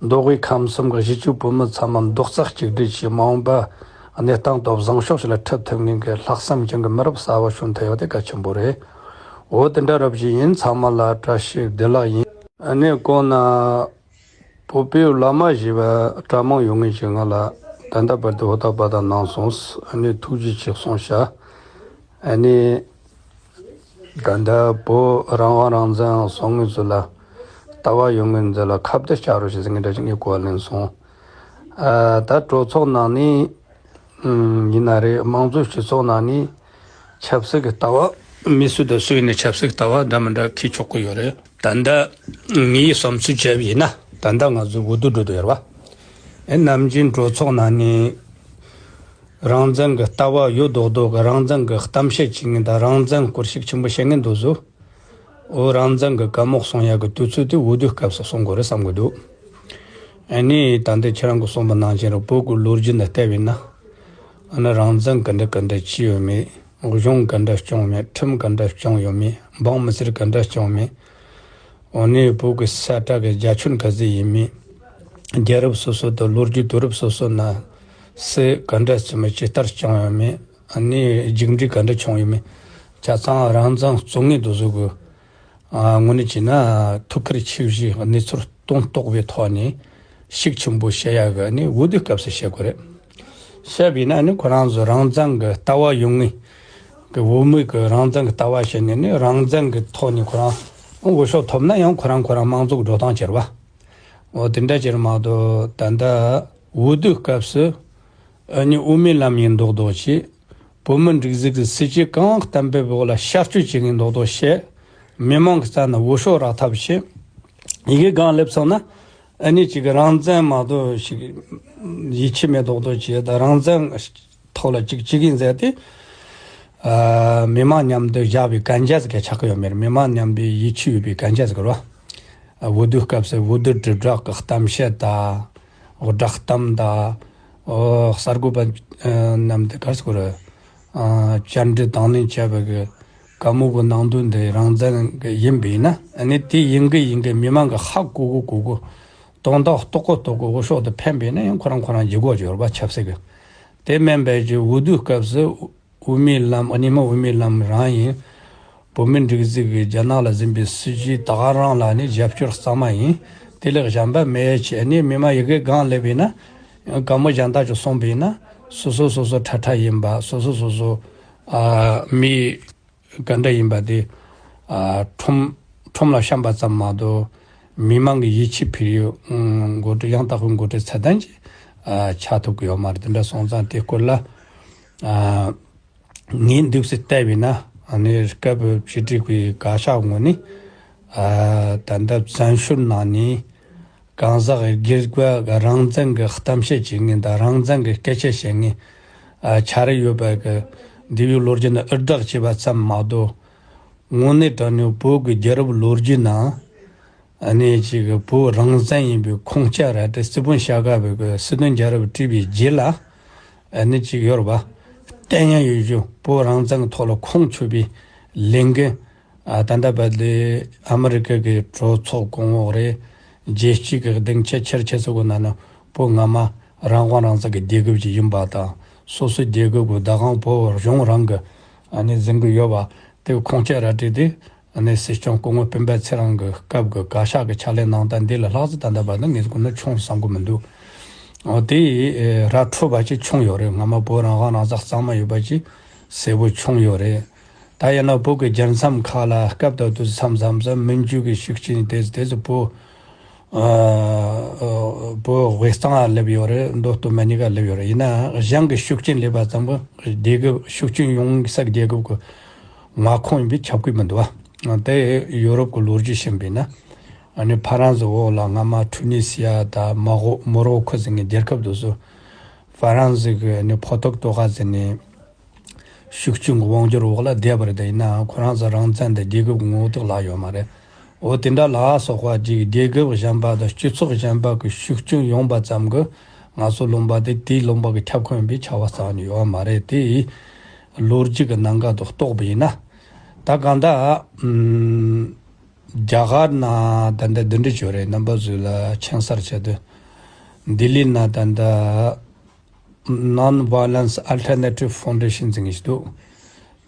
མདོ་དབུས་ཁམས་གསུམ་གྱི་གཞིས་བྱེས་བོད་མི་ཚང་མ་རྡོག་རྩ་གཅིག་སྒྲིལ་གྱིས་མ་འོངས་པ་གནས་སྟངས་དོ་བཟང་ཕྱོགས་ཤིག་ལ་ཁྲིད་ཐུབ་མཁན་གྱི་ལྷག་བསམ་ཅན་གྱི་མི་རབས་གསར་བ་བྱུང་ཐུབ་ཡོད་དེ་གལ་ཆེན་པོ་རེད། འོ་དེ་འདྲ་རབ་བྱས་ཡིན། ཚང་མ་ལ་བཀྲ་ཤིས་བདེ་ལེགས་ཡིན། ཨ་ནི་གོང་ན་བོད་པའི་བླ་མ་ཞེས་པ་གྲྭ་མང་ཡོད་ངེས་ཀྱི་ང་ལ་ད་ལྟ་བར་དུ་འོ་ད་པ་དང་གནང་སོང་། ཨ་ནི་ཐུགས་རྗེ་ཆེ་གསུངས་ཤག་ཨ་ནི། ད་ལྟ་བོད་རང་དབང་རང་བཙན་སོང་ངེས་ཚོ་ལ་ལྟ་བ་ཡོད་ངེས་འདི་ལ་ཁ་གཏད་བཅག་རོགས་ཞེས་ཟེར་ངེས་འདྲ་ཞིག་ངས་གོ་བ་ལེན་སོང་། ཨ། ད་གྲོས་ཚོགས་ནང་ནས་ཨུམ། ཡིན་ན་རེད། དམངས་གཙོའི་སྤྱི་ཚོགས་ནང་ནས་ཆབ་སྲིད་ཀྱི་ལྟ་བ་མི་སུ་དང་སུ་ཡིན་ནའི་ཆབ་སྲིད་ཀྱི་ལྟ་བ་འདྲ་མི་འདྲ་འཁྱེར་ཆོག་གི་ཡོད་རེད། ད་ལྟ་ངའི་བསམ་ཚུལ་བྱས་པ་ཡིན་ན། ད་ལྟ་ང་ཚོ་འོས་བསྡུ་འགྲོ་འདོད་ཡོད་རེད་བ། ཨེ། ནམ་རྒྱུན་གྲོས་ཚོགས་ནང་ནས་རང་བཙན་གྱི་ལྟ་བ་ཡོད་མདོག་མདོག་གི། རང་བཙན་གྱི་གཏམ་བཤད་བྱེད་མཁན་དང་། རང་བཙན་སྐོར་ཤུགས་ཆེན་པོ་བཤད་མཁན་འདུག་ཟོ། འོ། རང་བཙན་གྱི་བཀའ་མོལ་གསུང་ཡག་གི་དུས་ཚོད་དེ་འོས་བསྡུའི་སྐབས་སུ་གསུང་དགོས་རེད་བསམ་གི་འདུག་ཨ་ནི་ད་ལྟ་ཁྱེད་རང་གིས་གསུངས་པ་ནང་བཞིན་རེད། བོད་ཀྱི་ལོ་རྒྱུས་ནང་བལྟས་པས་ན། ཨ་ནི་རང་བཙན་ག་འདྲ་ག་འདྲ་བྱས་ཡོད་མེད། གཞུང་ག་འདྲ་སྐྱོང་མེད། ཁྲིམས་ག་འདྲ་སྐྱོང་ཡོད་མེད། འབངས་མི་སེར་ག་འདྲ་སྐྱོང་མེད། འོ་ནི་བོད་ཀྱི་ས་ཁྲ་གི་རྒྱ་ཁྱོན་ག་ཚོད་ཡིན་མིན། རྒྱལ་རབས་སོ་སོ་དང་ལོ་རྒྱུས་དུས་རབས་སོ་སོ་ན་སྲིད་ག་འདྲ་ཅི་མི་ཇི་ལྟར་བསྐྱངས་ཡོད་མེད། ཨ་ནི་མཇུག་འབྲས་ག་འདྲ་བྱུང་ཡོད་མེད། ཆ་ཚང་རང་བཙན་རྩོད་མཁན་དེ་ཚོ་གི། ཨ། དངོས་གནས་བྱས་ན་ཐུགས་ཁུར་ཆེ་བཞེས། གནས་ཚུལ་དོན་རྟོགས་པའི་ཐོག་ནས་ཤུགས་ཆེན་པོ་བཤད་ཡག་གི་ནི་འོས་བསྡུའི་སྐབས་སུ་བཤད་དགོས་རེད། བཤད་པས་ན་ནི་ཁོ་རང་ཚོ་རང་བཙན་གྱི་ལྟ་བ་ཡོད་ངེས་ཀྱི། བོད་མི་གི་རང་བཙན་གྱི་ལྟ་བ་བཤད་ནས་ནི་རང་བཙན་གྱི་ཐོག་ནས་ཁོ་རང་འོས་ཤོག་ཐོབ་ན་ཡང་ཁོ་རང་ཁོ་རང་དམངས་གཙོ་གི་འགྲོ་སྟངས་བྱེད་རེད་བ། འོ་དེ་འདྲ་བྱེད་རེད་མ་གཏོགས། ད་ལྟ་འོས་བསྡུའི་སྐབས་སུ་ཨ་ནི་དབུ་མའི་ལམ་ཡིན་མདོག་མདོག་བྱས། བོད་མི་སྒྲིག་འཛུགས་ཀྱི་སྲིད་བྱུས་གང་བརྟན་པོའི་འོག་ལ་ཤར་སྐྱོད་བྱེད་མཁན་མདོག་མདོག་བཤད། མི་མང་གི་རྩ་ནས་འོས་ཤོག་རག་ཐབས་བྱེད། ཡི་གེ་སྒང་སླེབས་སོང་ན་ཨ་ནི་ཅིག་རང་བཙན་མ་གཏོགས་ཤིག་ཡིད་ཆེས་མེད་མདོག་མདོག་བྱས། ད་རང་བཙན་ཐོག་ལ་ཅིག་བྱེད་ཀྱིན་ཟེར་ཏེ། ཨ། མི་མང་མཉམ་དུ་བཞག་པའི་གན་རྒྱ་ཟིག་ག་ཆགས་ཀྱི་ཡོད་མེད། མི་མང་མཉམ་པའི་ཡིད་ཆེས་ཡོད་པའི་གན་རྒྱ་ཟིག་རེད་བ། ཨ། འོས་བསྡུའི་སྐབས་སུ་འོས་བསྡུ་དྲིལ་བསྒྲགས་ཀྱི་གཏམ་བཤད་དང་། བསྒྲགས་གཏམ་དང་། ཨོ། གསར་འགོད་པ་རྣམས་དེ་གར་སྐོར། ཨ། བཅར་འདྲི་དང་ལེན་བྱས་པ་གི་བཀའ་མོལ་གི་ནང་དོན་དེ་རང་བཙན་གི་ཡིན་པས་ན། ཨ་ནི་དེ་ཡིན་གི་ཡིན་གི་མི་མང་གི་ཧ་གོ་གོ་གོ་གོ། དོན་དག་རྟོགས་གོ་རྟོགས་གོ་འོས་ཤོག་དེ་འཕེན་པས་ན་ཡང་ཁོ་རང་ཁོ་རང་འཇིགས་གོ་འཇོར་བ་ཆབ་སྲིད་གི། དེ་མིན་པའི་གི་འོས་བསྡུའི་སྐབས་སུ། དབུ་མའི་ལམ། ཨ་ནི་མ་དབུ་མའི་ལམ་རང་ཡིན། བོད་མིའི་སྒྲིག་འཛུགས་ཀྱི་རྒྱ་ནག་ལ་འཛིན་པའི་སྲིད་བྱུས་ད་ག་རང་ལ་ནི་རྒྱབ་སྐྱོར་གཙང་མ་ཡིན། དེ་ལས་གཞན་པ་མེད་ཅེས། ཨ་ནི་མི་མང་ཡི་གེ་སྒང་སླེབས་པས་ན། བཀའ་མོལ་གཞན་དག་ཅིག་གསུངས་པས་ན། སོ་སོ་སོ་སོ་ཁྲ་ཁྲ་ཡིན་པ། སོ་སོ་སོ་སོ། ཨ། མི་ག་འདྲ་ཡིན་པ་དེ། ཨ། ཁྲོམ་ཁྲོམ་ལ་བཤམས་པ་ཙམ་མ་གཏོགས། མི་མང་གི་ཡིད་ཆེས་འཕེར་ཡུལ་འགོ་ཁྲིད། ཡང་དག་པའི་འགོ་ཁྲིད་ཚད་ལྡན་ཅིག་ཨ། ཆགས་ཐུབ་ཀྱི་ཡོད་མ་རེད། དེ་འདྲ་སོང་ཙང་དེ་སྐོར་ལ། ཨ། ངས་འདུག་སེ་བལྟས་པས་ན། ཨ་ནི་སྐབས་བཅུ་དྲུག་པའི་བཀའ་ཤག་ངོས་ནས། ཨ། ད་ལྟ་བཙན་བྱོལ་ནང་ནས་གང་ཟག་སྒེར་པ་གི་རང་བཙན་གྱི་གཏམ་བཤད་བྱེད་མཁན་དང་། རང་བཙན་གྱི་སྐད་ཆ་བཤད་མཁན། ཨ། ཆ་རེ་ཡོད་པ་གི་འདས་པའི་ལོ་རྒྱུས་ནས་ཨུ་བདག་བྱས་པ་ཙམ་མ་གཏོགས། དངོས་གནས་དྲང་གནས་བོད་ཀྱི་རྒྱལ་རབས་ལོ་རྒྱུས་ནང་། ཨ་ནི་ཅིག་བོད་རང་བཙན་ཡིན་པའི་ཁུངས་སྐྱེལ་ར་སྤྲོད། སྲིད་དཔོན་ཤ་ཁ་པའི་གི་སྲིད་དོན་རྒྱལ་རབས་བྲིས་པའི་རྗེས་ལ། ཨ་ནི་ཅིག་ཡོད་རེད་པ། བསྟན་ཡ་ཡོད་རྒྱུ། བོད་རང་བཙན་གི་ཐོག་ལ་ཁུངས་འཁྱོལ་བའི་ལས་འགན། ཨ། ད་ལྟ་བར་དུ་ཨ་མི་རི་ཀ་གི་གྲོས་ཚོགས་གོང་འོག་རེད། རྒྱལ་སྤྱི་གི་སྡིངས་ཆ་ཆེར་ཆེ་སོགས་ཀྱི་ནང་ན་བོད་སྔ་མ་རང་དབང་རང་བཙན་གྱི་རྒྱལ་ཁབ་ཅིག་ཡིན་པ་དང་། སོ་སོའི་རྒྱལ་ཁབ་ཀྱི་བདག་དབང་བོད་གཞུང་རང་གི་ཨ་ནི་འཛིན་གྱི་ཡོད་པ་དེ་ཁུངས་སྐྱེལ་ར་སྤྲོད་དེ། ཨ་ནི་སྲིད་སྐྱོང་སྐུ་ངོ་སྤེན་པ་ཚེ་རིང་གི་སྐབས་ཀྱི་བཀའ་ཤག་གི་ཕྱག་ལས་གནང་སྟངས་འདི་ལས་ལྷག་ཙམ་ད་ལྟ་བར་དུ་ངས་ཀུན་ནས་བྱུང་བསམ་གྱི་མི་འདུག་འོ། དེ་ཡིས་ར་འཕྲོད་པ་ཅིག་བྱུང་ཡོད་རེད། སྔ་མ་བོད་རང་དབང་རང་བཙན་གཙང་མ་ཡོད་པ་ཅིག་གསལ་པོ་བྱུང་ཡོད་རེད། ད་ཡིན་ན་བོད་ཀྱི་རྒྱལ་མཚམས་ཁག་ལ་སྐབས་དང་དུས་མཚམས་མཚམས་སུ་མི་འཇུ་གི་ཤུགས་རྐྱེན་དེ་དེ་ཚོ་བོད། ཨ། བོད་དབུས་གཙང་ལ་སླེབས་ཡོད་རེད། མདོ་སྟོད་སྨད་གཉིས་ཀ་སླེབས་ཡོད་རེད། ཡིན་ནའང་གཞན་གྱི་ཤུགས་རྐྱེན་སླེབས་པ་ཙམ་གྱིས་རྒྱལ་ཁབ་ཤུགས་རྐྱེན་ཡོང་ས་རྒྱལ་ཁབ་ཀྱི་མངའ་ཁོངས་ཡིན་པས་ཁྱབ་ཀྱི་མི་འདུག་བ། དེ་ཡོ་རོབ་ཀྱི་ལོ་རྒྱུས་ཤེས་པས་ན། ཨ་ནི་ཕ་རན་སི་འོག་ལ་སྔ་མ་ཐུ་ནི་སི་ཡ་དང་མོ་རོ་མོ་རོ་ཁོ་ཟེར་མཁན་རྒྱལ་ཁབ་དེ་ཚོ། ཕ་རན་སི་གི་ཨ་ནི་ཕོ་ཐོག་ཏོ་ཁ་ཟེར་ནས་ཤུགས་རྐྱེན་གྱི་དབང་སྒྱུར་འོག་ལ་བསྡད་པ་རེད། ཡིན་ནའང་ཁོ་རང་ཚོ་རང་བཙན་དང་རྒྱལ་ཁབ་ཀྱི་ངོ་བོ་དེ་བརླག་ཡོད་མ་རེད། འོ་དེ་འདྲ་ལ་སོགས་པ་ཅིག་རྒྱལ་ཁབ་གཞན་པ་དང་སྤྱི་ཚོགས་གཞན་པ་གི་ཤུགས་རྐྱེན་ཡོང་པ་ཙམ་གྱིས་ང་ཚོ་ལུང་པ་དེ་དེའི་ལུང་པ་གི་ཁྱབ་ཁོངས་ཡིན་པའི་ཆགས་པ་རྩ་བ་ནས་ཡོད་མ་རེད། དེ་ཡི་ལོ་རྒྱུས་ཀྱི་གནད་འགག་དེ་རྟོགས་པ་ཡིན་ན། ད་གང་ལྟར་ཨམ། རྒྱ་གར་ནང་ད་ལྟ་འདི་འདྲ་བྱོས་རེད། རྣམ་པ་ཚོ་ལ་མཁྱེན་གསལ་བྱེད་དུས། ལྡི་ལི་ནང་ད་ལྟ་Non-Violence Alternative Foundation ཟེར་མཁན་ཞིག་འདུག་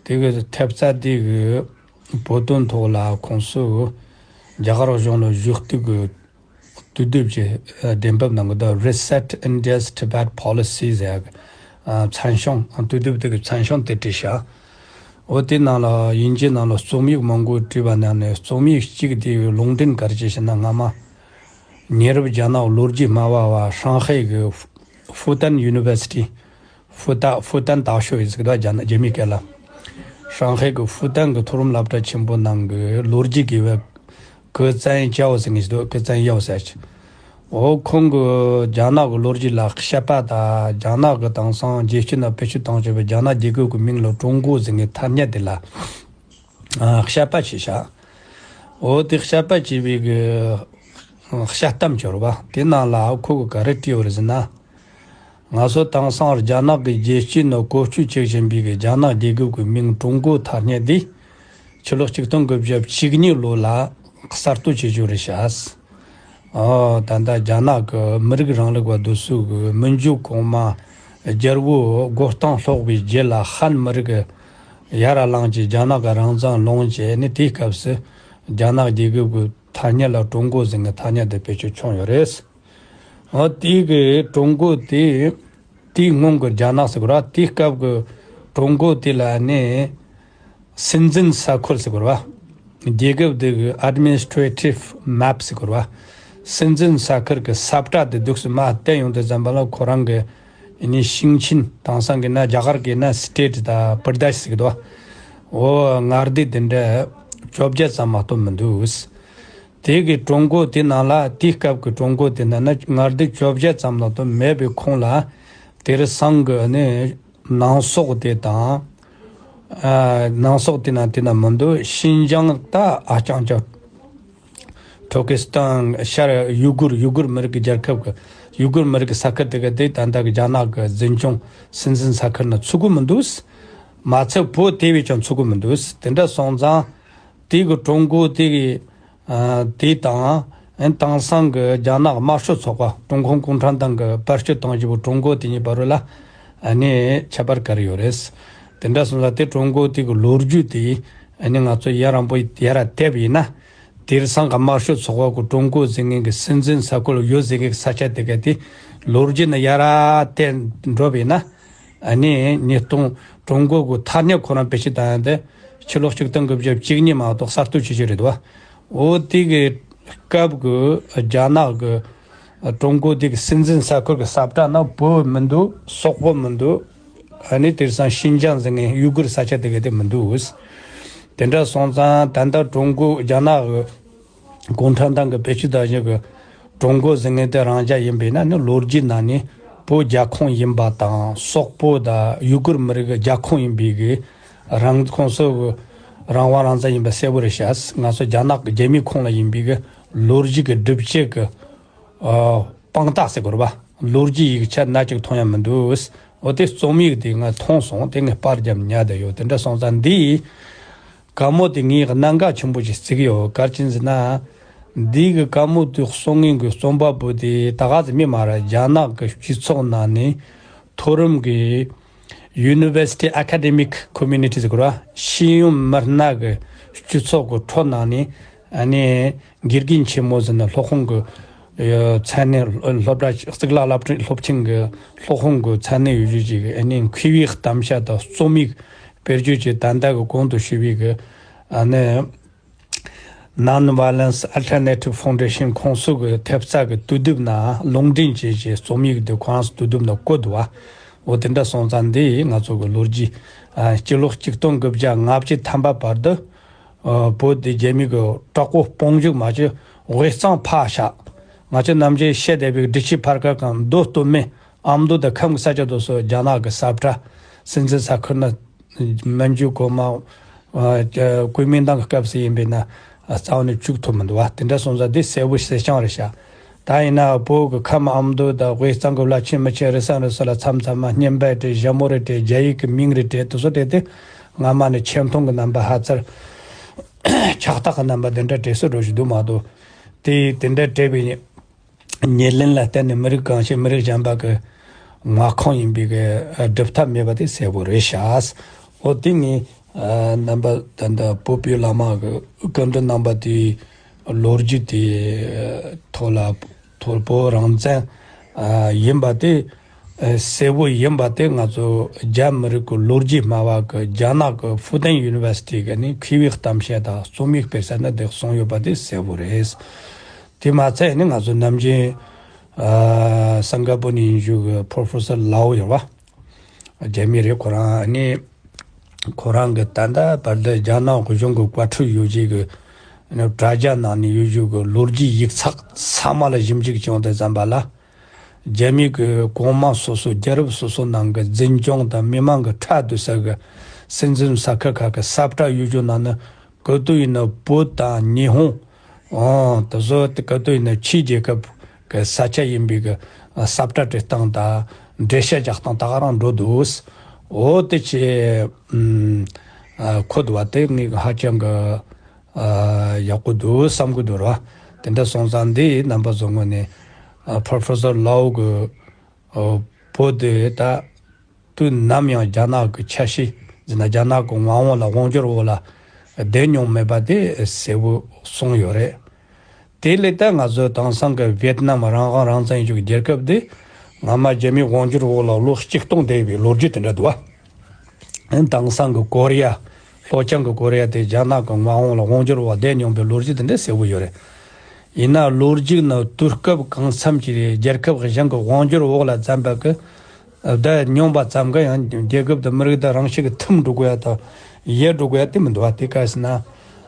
དེ་གི་ཐེབས་རྩ་དེ་གི་བོད་དོན་ཐོག་ལ་ཁོང་ཚོས་རྒྱ་གར་གཞུང་ལ་གཞུག་གཏུག་གི་དུས་དེབ་ཅིག་འགྲེམས་སྤེལ་གནང་གི་འདུག Reset India's Tibet Policy ཟེར་ཡག་གི་མཚན་བྱང་། དུས་དེབ་དེ་གི་མཚན་བྱང་དེ་བྲིས་ཤག་འོ་དེ་ནང་ལ་དབྱིན་ཇི་ནང་ལ་རྩོམ་ཡིག་མང་པོ་བྲིས་པ་ནང་ནས་རྩོམ་ཡིག་གཅིག་དེ་ལུང་འདྲེན་ག་རེ་བྱས་ཤག་ན། སྔ་མ་ཉེ་རབས་རྒྱ་ནག་ལོ་རྒྱུས་སྨྲ་བ་བ་ཧྲང་ཧའེ་གི་ཧྥུ་ཏན་ཡུ་ནི་ཝར་སི་ཊི། ཧྥུ་ཏན། ཧྥུ་ཏན་大学ཡིན་ཟེར་གི་འདུག་རྒྱ་ནག་རྒྱ་མིའི་སྐད་ལ། ཧྲང་ཧའེ་གི་ཧྥུ་ཏན་གི་མཐོ་རིམ་སློབ་གྲྭ་ཆེན་པོ་ནང་གི་ལོ་རྒྱུས་དགེ་བའི་ཀུའེ་ཙན་ཅའོ་ཟེར་མཁན་ཞིག་འདུག་ཀུའེ་ཙན་ཡའོ་ཟེར་ཅིག་འོ་ཁོང་གིས་རྒྱ་ནག་གི་ལོ་རྒྱུས་ལ་དཔྱད་པ་དང་། རྒྱ་ནག་གིས་དེང་སང་རྒྱལ་སྤྱི་ནང་བེད་སྤྱོད་བཏང་བཞིན་པའི་རྒྱ་ནག་རྒྱལ་ཁབ་ཀྱི་མིང་ལ་ཀྲུང་གོ་ཟེར་མཁན་ཐ་སྙད་དེ་ལ་ཨ་དཔྱད་པ་བྱས་ཤག་འོ་དེ་དཔྱད་པ་བྱས་པའི་གི་དཔྱད་གཏམ་བྱས་རེད་པ། དེ་ནང་ལ་ཁོ་གིས་ག་རེ་བྲིས་ཡོད་རེད་ཟེར་ན། ང་ཚོ་དེང་སང་རྒྱ་ནག་གི་རྒྱལ་སྤྱིའི་ནང་བཀོལ་སྤྱོད་བྱེད་བཞིན་པའི་གི་རྒྱ་ནག་རྒྱལ་ཁབ་ཀྱི་མིང་ཀྲུང་གོ་ཐ་སྙད་འདི་ཕྱི་ལོ་ཆིག་སྟོང་དགུ་བརྒྱ་བཅུ་གཉིས་ལོ་ལ་གསར་གཏོད་བྱེད་རྒྱུ་རེད་ཤག་ཨོ། ད་ལྟ་རྒྱ་ནག་གི་མི་རིགས་རིང་ལུགས་པ་དེ་ཚོ་གི་མི་འཇུག་གོང་མ་རྒྱལ་པོ་མགོ་རྟིང་སློག་པའི་རྗེས་ལ་ཧན་མི་རིགས་ཡར་ལངས་ཀྱིས་རྒྱ་ནག་གི་རང་བཙན་བླངས་བྱས་ནས། དེའི་སྐབས་སུ་རྒྱ་ནག་རྒྱལ་ཁབ་ཀྱི་ཐ་སྙད་ལ་ཀྲུང་གོ་ཟེར་མཁན་ཐ་སྙད་དེ་བེད་སྤྱོད་བྱུང་ཡོད་རེད། འོ་དེ་གི་ཀྲུང་གོ་དེ་དེའི་སྔོན་གྱི་རྒྱ་ནག་ཟེར་དགོས་རེད་པ། དེའི་སྐབས་ཀྱི་ཀྲུང་གོ་དེ་ལ་ནི་སྲིད་འཛིན་ས་ཁུལ་ཟེར་དགོས་རེད་པ། རྒྱལ་ཁབ་དེ་གི་ཨེཌ་མི་ནི་སི་ཊྲེ་ཊིབ་མེབ་ཟེར་དགོས་རེད་པ། སྲིད་འཛིན་ས་ཁུལ་གྱི་ས་བཀྲ་དེ་འདུག་སེ་མར་བལྟས་ཡོང་དུས་ཙམ་པ་ལ། ཁོ་རང་གི་ནི་ཞིང་ཆེན། དེང་སང་གི་ན་རྒྱ་གར་གྱི་ན་སི་ཊེ་ཊི་དང་པར་དེ་ཤ་ཟེར་གི་འདུག་འོ་མངའ་སྡེ་དེ་འདྲ་བཅོ་བརྒྱད་ཙམ་མ་གཏོགས་མི་འདུག་དེ་གི་ཀྲུང་གོ་དེ་ནང་ལ། དེའི་སྐབས་ཀྱི་ཀྲུང་གོ་དེ་ནང་ན་མངའ་སྡེ་བཅོ་བརྒྱད་ཙམ་ལ་གཏོགས་མེད་པའི་ཁོངས་ལ། དེང་སང་གི་ནི་ནང་སོག་དེ་དང་། ཨ། ནང་སོག་དེ་ན་དེ་ན་མི་འདུག་ཤིན་ཅང་ད་ཨ་ཅང་ཅང་། ཐུར་ཀི་སི་ཐན། ཤར་ཡུ་གུར། ཡུ་གུར་མི་རིགས་ཀྱི་རྒྱལ་ཁབ་ཀྱི། ཡུ་གུར་མི་རིགས་ཀྱི་ས་ཁུལ་དེ་ག་དེ་ད་ལྟ་གི་རྒྱ་ནག་གི་འཛིན་སྐྱོང་སྲིད་འཛིན་ས་ཁུལ་ན་ཚུད་གི་མི་འདུག་མ་ཚད་བོད་དེ་བས་ཀྱང་ཚུད་གི་མི་འདུག་དེ་འདྲ་སོང་ཙང་དེ་གི་ཀྲུང་གོ་དེ་གི། ཨ། དེ་དང་། ཨན། དེང་སང་གི་རྒྱ་ནག་དམར་ཤོག་ཚོགས་པ། ཀྲུང་གུང་གུང་ཁྲན་ཏང་གི་བེད་སྤྱོད་གཏོང་བཞིན་པའི་ཀྲུང་གོ་དེ་གཉིས་བར་ལ་ཨ་ནི་ཁྱད་པར་ག་རེ་ཡོད་རེད། དེ་འདྲ་སོང་ཙང་དེ་ཀྲུང་གོ་དེ་གི་ལོ་རྒྱུས་དེ་ཨ་ནི་ང་ཚོ་ཡར་རིང་པོ་ཡར་བལྟས་པ་ཡིན་ན། དེང་སང་གི་དམར་ཤོག་ཚོགས་པ་གི་ཀྲུང་གོ་ཟེར་མཁན་གི་སྲིད་འཛིན་ས་ཁུལ་ཡོད་ཟེར་མཁན་གི་ས་ཆ་དེ་ག་དེ་ལོ་རྒྱུས་ནས་ཡར་བལྟས་འགྲོ་བ་ཡིན་ན། ཨ་ནི་ཉིས་སྟོང་ཀྲུང་གོ་གི་ཐ་སྙད་ཁོ་རང་བེད་སྤྱོད་བཏང་ཡག་དེ་ཕྱི་ལོ་ཆིག་སྟོང་དགུ་བརྒྱ་བཅུ་གཉིས་མ་གཏོགས་གསར་གཏོད་བྱེད་ཀྱི་རེད་དོ། འོ་དེ་གི་སྐབས་གི་རྒྱ་ནག་གི་ཀྲུང་གོ་དེ་གི་སྲིད་འཛིན་ས་ཁུལ་གི་ས་བཀྲ་ན་བོད་མི་འདུག་སོག་པོ་མི་འདུག་ཨ་ནི་དེང་སང་ཤིན་ཅང་ཟེར་མཁན་ཡུ་གུར་ས་ཆ་དེ་ག་དེ་མི་འདུག་དེ་འདྲ་སོང་ཙང་ད་ལྟ་ཀྲུང་གོ་རྒྱ་ནག་གི་གུང་ཁྲན་ཏང་གི་བེད་སྤྱོད་བཏང་བཞིན་གི་ཀྲུང་གོ་ཟེར་མཁན་དེ་རང་རྒྱལ་ཡིན་པས་ན། ནི་ལོ་རྒྱུས་ནང་ནས་བོད་རྒྱལ་ཁོངས་ཡིན་པ་དང་། སོག་པོ་དང་ཡུ་གུར་མི་རིགས་རྒྱལ་ཁོངས་ཡིན་པའི་གི་རང་། ཁོང་ཚོ་གི་རང་དབང་རང་བཙན་ཡིན་པ་གསལ་པོ་རེད་ཤག་ང་ཚོ་རྒྱ་ནག་གི་རྒྱལ་མིའི་ཁོངས་ལ་ཡིན་པའི་གི་ལོ་རྒྱུས་ཀྱི་སྒྲུབ་བྱེད་ཀྱི། ཨ། དཔང་རྟགས་ཟེར་དགོས་རེད་པ། ལོ་རྒྱུས་ཡིག་ཆ་སྣ་གཅིག་མཐོང་ཡ་མི་འདུག་འོ་དེ་རྩོམ་ཡིག་དེ་ང་མཐོང་སོང་། དེ་ངས་པར་བརྒྱབ་ཉར་བསྡད་ཡོད། དེ་འདྲ་སོང་ཙང་འདི་བཀའ་མོལ་དེ་ངས་གནད་འགག་ཆེན་པོ་ཞིག་བརྩི་གི་ཡོད། ག་རེ་བྱས་ཟེར་ན། འདི་གི་བཀའ་མོལ་དེ་གསུང་མཁན་གྱི་རྩོམ་པ་པོ་དེ་ད་ག་ཟེ་མི་མ་རེད། རྒྱ་ནག་གི་སྤྱི་ཚོགས་ནང་ནས་མཐོ་རིམ་གྱི་University Academic Community ཟེར་དགོས་རེད་པ། ཤེས་ཡོན་མི་སྣ་གི་སྤྱི་ཚོགས་ཀྱི་ཁྲོད་ནང་ནས། ཨ་ནི་དགེ་རྒན་ཆེན་མོ་ཟེར་ན་སློབ་དཔོན་གྱི་ཨ་མཚན་གནས། སློབ་གྲྭ་གཙུག་ལག་སློབ་གྲྭ་སློབ་ཆེན་གྱི་སློབ་དཔོན་གྱི་མཚན་གནས་ཡོད་རྒྱུ་ཅིག་ཨ་ནི་མཁས་པའི་གཏམ་བཤད་དང་རྩོམ་ཡིག་སྤེལ་རྒྱུ་ཅིག་ད་ལྟ་གི་གོང་དུ་ཞུས་པའི་གི་ཨ་ནི་Non-Violence Alternative Foundation ཁོང་ཚོ་གི་ཐེབས་རྩ་གི་དུས་དེབ་ནང་ལུང་འདྲེན་བྱས་བྱས་རྩོམ་ཡིག་འདི་ཁོ་རང་ཚོ་དུས་དེབ་ནང་བཀོད་འདུག་པ། འོ་དེ་འདྲ་སོང་ཙང་འདི་ང་ཚོ་གི་ལོ་རྒྱུས། ཨ། སྤྱི་ལོ་ཆིག་སྟོང་དགུ་བརྒྱ་ལྔ་བཅུ་ཐམ་པ་བར་དུ། ཨ། བོད་འདི་རྒྱ་མི་གི་དྲག་པོ་དཔུང་འཇུག་མ་བྱས་དབུས་གཙང་ཕར་བཞག་ང་ཚོ་ནམ་རྒྱུན་བཤད་བསྡད་པའི་འབྲི་ཆུའི་ཕར་ཁ་གང་མདོ་སྟོད་སྨད་ཨ་མདོ་དང་ཁམས་ཀྱི་ས་ཆ་དེ་ཚོ་རྒྱ་ནག་གི་ས་བཀྲ། སྲིད་འཛིན་ས་ཁུལ་ན་མན་ཇུ་གོང་མ། ཨ། ཀུའེ་མིན་ཏང་གི་སྐབས་སུ་ཡིན་པས་ན། ཨ། རྩ་བ་ནས་བཅུག་ཐུབ་མི་འདུག་པ། དེ་འདྲ་སོང་ཙང་འདི་གསལ་པོ་གསལ་རྐྱང་རེད་ཤག་ད་ཡིན་ན་བོད་ཀྱི་ཁམས་ཨ་མདོ་དང་དབུས་གཙང་གི་བླ་ཆེན་མི་ཆེན་རེ་ས་རེ་ས་ལ་མཚམས་མཚམས་མ་སྙན་པ་རེད། ཞྭ་མོ་རེད། རྒྱ་ཡིག་གི་མིང་རེད། དེ་ཚོ་དེ་དེ་ སྔ་མ་ནས་ཆེ་མཐོང་གི་རྣམ་པ་ཧ་ཙར་ཆགས་སྡང་གི་རྣམ་པ་དེ་འདྲ་བྲལ་སྲོལ་འགྲོ་བཞིན་འདུག་མ་གཏོགས། དེ་དེ་འདྲ་བྲལ་བའི་ཉེར་ལེན་ལ་བརྟེན་ནས་མི་རིགས་གང་ཞིག་མི་རིགས་གཞན་པ་གི་མངའ་ཁོངས་ཡིན་པའི་གི་སྒྲུབ་ཐབས་མེད་པ་དེ་གསལ་པོ་རེད་ཤག་འོ་དེ་ངས་རྣམ་པ་ད་ལྟ་བོད་པའི་བླ་མ་གི་སྐུ་མགྲོན་རྣམ་པ་དེའི་ལོ་རྒྱུས་དེ་ཐོག་ལ་ཐོར་བུ་རང་བཙན་ཡིན་པ་དེ་གསལ་པོ་ཡིན་པ་དེ་ང་ཚོ་རྒྱ་མི་རིགས་ཀྱི་ལོ་རྒྱུས་སྨྲ་བ་གི་རྒྱ་ནག་གི་ཧྥུ་ཏན་ཡུ་ནི་ཝར་སི་ཊི་གི་ནི་མཁས་པའི་གཏམ་བཤད་དང་རྩོམ་ཡིག་སྤེལ་ས་ནི་དེ་གསུངས་ཡོད་པ་དེ་གསལ་པོ་རེད། དེ་མ་ཚད་ནི་ང་ཚོ་ནམ་རྒྱུན་ཨ་སིང་ག་པོར་ནས་ཡིན་རྒྱུ་གི་Professor Lau ཡོད་པ། རྒྱ་མི་རེད། ཁོ་རང་ནི་ཁོ་རང་གི་ད་ལྟ་བར་དུ་རྒྱ་ནག་གཞུང་གི་བཀའ་ཁྲོལ་ཡོད་རྒྱུ་གི་དྲ་རྒྱ་ནང་ནས་ཡོད་རྒྱུ་གི་ལོ་རྒྱུས་ཡིག་ཚགས་ཚང་མ་ལ་ཞིབ་འཇུག་བྱུང་དུས་ཙམ་པ་ལ། རྒྱ་མི་གི་གོང་མ་སོ་སོ་རྒྱལ་རབས་སོ་སོ་ནང་གི་འཛིན་སྐྱོང་དང་མི་མང་གི་ཁྲག་བསྡུ་ས་གི་སྲིད་འཛིན་ས་ཁུལ་ཁག་གི་ས་བཀྲ་ཡོད་རྒྱུ་ནང་ནི་ག་དུས་ཡིན་ན་བོད་དང་ཉི་ཧོང་། ཨོ་དེ་ཚོ་དེ་ག་དུས་ཡིན་ན་ཕྱིའི་རྒྱལ་ཁབ་གི་ས་ཆ་ཡིན་པའི་གི་ས་བཀྲ་བྲི་སྟངས་དང་འགྲེལ་བཤད་རྒྱག་སྟངས་ད་ག་རང་འགྲོ་འདུག་འོ་དེ་ཆེ་ཨ་ཁོ་དུ་བ་དེ་ངས་ཧ་ཅང་གི་ཨ་ཡག་པོ་འདུག་བསམ་གི་འདུག་ར། དེ་འདྲ་སོང་ཙང་འདི་རྣམ་པ་ཚོ་ངོས་ནས་ཨ་Professor Lau གི་ཨ་བོད་དེ་ད་དུས་ནམ་ཡང་རྒྱ་ནག་གི་ཆ་ཤས་ཟེར་ན་རྒྱ་ནག་གི་མངའ་དབང་ལ་དབང་སྒྱུར་འོག་ལ་བསྡད་མྱོང་མེད་པ་དེ་གསལ་པོ་གསུངས་ཡོད་རེད། དེ་ལས་ད་ང་ཚོ་དེང་སང་གི་ཝེད་ནམ་རང་དབང་རང་བཙན་ཡོད་རྒྱུ་རྒྱལ་ཁབ་དེ་སྔ་མ་རྒྱ་མིའི་དབང་སྒྱུར་འོག་ལ་ལོ་གཅིག་སྟོང་བསྡད་པའི་ལོ་རྒྱུས་དེ་འདྲ་འདུག་བ། དེང་སང་གི་ཀོ་རི་ཡ། ལྷོ་བྱང་གི་ཀོ་རི་ཡ་དེ་རྒྱ་ནག་གི་མངའ་དབང་ལ་དབང་སྒྱུར་འོག་བསྡད་མྱོང་པའི་ལོ་རྒྱུས་དེ་འདྲ་གསལ་པོ་ཡོད་རེད། ཡིན་ན་ལོ་རྒྱུས་ནི་དུས་སྐབས་གང་འཚམ་གྱི་རྒྱལ་ཁབ་གཞན་གྱི་དབང་སྒྱུར་འོག་ལ་འཛེམ་པ་གི་བསྡད་མྱོང་པ་ཙམ་གྱིས་ཡང་རྒྱལ་ཁབ་དང་མི་རིགས་དང་རང་བཞིན་གྱི་ཐིམ་འགྲོ་དགོས་ཡ་དང་ཡལ་འགྲོ་དགོས་ཡ་དེ་མི་འདུག་བ། དེ་ག་ཟེར་ན།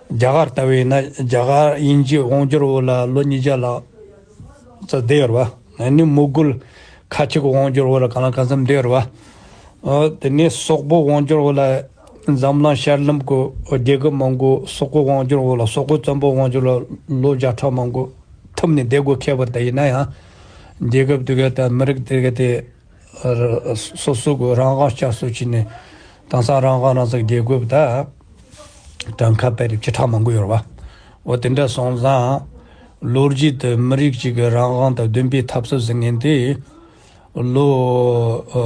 རྒྱ་གར་ལྟ་བུ་ཡིན་ན་རྒྱ་གར་དབྱིན་ཇིའི་དབང་སྒྱུར་འོག་ལ་ལོ་ཉིས་བརྒྱ་ལྷག་ཙམ་བསྡད་ཡོད་རེད་བ། ཨ་ནི་མོ་གོལ་ཁ་ཆེ་གི་དབང་སྒྱུར་འོག་ལ་གང་ལ་གང་འཚམ་བསྡད་ཡོད་རེད་བ། ཨ་དེ་ནས་སོག་པོའི་དབང་སྒྱུར་འོག་ལ་འཛམ་གླིང་ཤར་ལམ་གྱི་རྒྱལ་ཁབ་མང་པོ་སོག་པོའི་དབང་སྒྱུར་འོག་ལ། སོག་པོ་བཙན་པོའི་དབང་སྒྱུར་ལ་ལོ་བརྒྱ་ཕྲག་མང་པོ་ཐིམ་ནས་བསྡད་དགོས་ཁེལ་བ་དེ་ཡིན་ན་ཡང་། རྒྱལ་ཁབ་དེ་ག་དང་མི་རིགས་དེ་ག་དེ་སོ་སོ་གི་རང་དབང་བསྐྱར་གསོ་བྱས་ནས་དེང་སང་རང་དབང་རང་བཙན་རྒྱལ་ཁབ་ད་གྲངས་ཀ་དཔེ་རེ་བཅུ་ཕྲག་མང་པོ་ཡོད་རེད་བ། འོ་དེ་འདྲ་སོང་ཙང་ལོ་རྒྱུས་དེ་མི་རིགས་གཅིག་གི་རང་དབང་དང་བདེན་པའི་འཐབ་རྩོད་ཟེར་མཁན་དེ་ལོ་ཨ་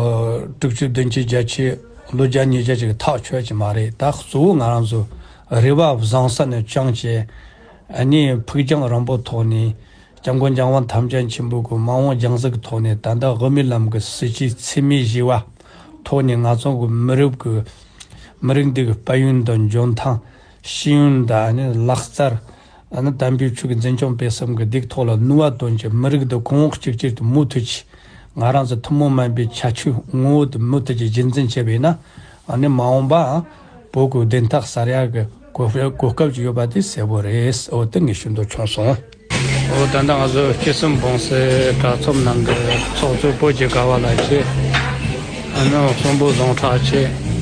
དྲུག་ཅུ་བདུན་ཅུ་བརྒྱད་ཅུ་ལོ་བརྒྱ་ཉིས་བརྒྱ་ཅིག་ཐག་ཆོད་ཀྱི་མ་རེད། ད་གཙོ་བོ་ང་རང་ཚོ་རེ་བ་བཟང་ས་ནས་བཅངས་བྱས། ཨ་ནི་ཕུགས་རྒྱང་རིང་པོ་ཐོག་ནས་སྐྱབས་མགོན་རྒྱལ་བ་ཐམས་ཅད་མཁྱེན་པ་གི་མ་འོངས་རྒྱང་གཟིགས་ཀྱི་ཐོག་ནས་ད་ལྟ་དབུ་མའི་ལམ་གྱི་སྲིད་བྱུས་འཚེ་མེད་ཞི་བ་ཐོག་ནས་ང་ཚོ་གི་མི་རིགས་ཀྱི་མི་རིགས་འདི་གི་དཔལ་ཡོན་དང་འཇོན་ཐང་ཤེས་ཡོན་དང་ཨ་ནི་ལག་རྩལ། ཨ་ནི་དམ་པའི་ཆོས་ཀྱི་འཛིན་སྐྱོང་སྤེལ་གསུམ་གྱི་སྡིག་ཐོག་ལ་ནུས་པ་བཏོན་གྱི་མི་རིགས་འདི་གོང་འོག་གཅིག་གྱུར་དུ་མུ་མཐུད་ཀྱིས་ང་རང་ཚོ་ཐུན་མོང་མིན་པའི་ཁྱད་ཆོས་ངོ་བོ་དེ་མུ་མཐུད་ཀྱིས་རྒྱུན་འཛིན་བྱས་པ་ཡིན་ན། ཨ་ནི་མ་འོངས་པའང་བོད་ཀྱི་བདེན་མཐའ་གསལ་ཡག་གི་གོ་གོ་སྐབས་ཅིག་ཡོད་པ་དེ་གསལ་པོ་རེད། འོ་དེ་ངས་ཞུ་འདོད་བྱུང་སོང་། འོ་ད་ལྟ་ང་ཚོ་སྐྱིད་གསུམ་བོང་སའི་དྲ་ཚོམས་ནང་གི་ཚོགས་གཙོ་བོད་ཀྱི་དགའ་བ་ལགས་བྱས། ཨ་ནི་གསོན་པོ་ཟུང་དྲག་བྱས།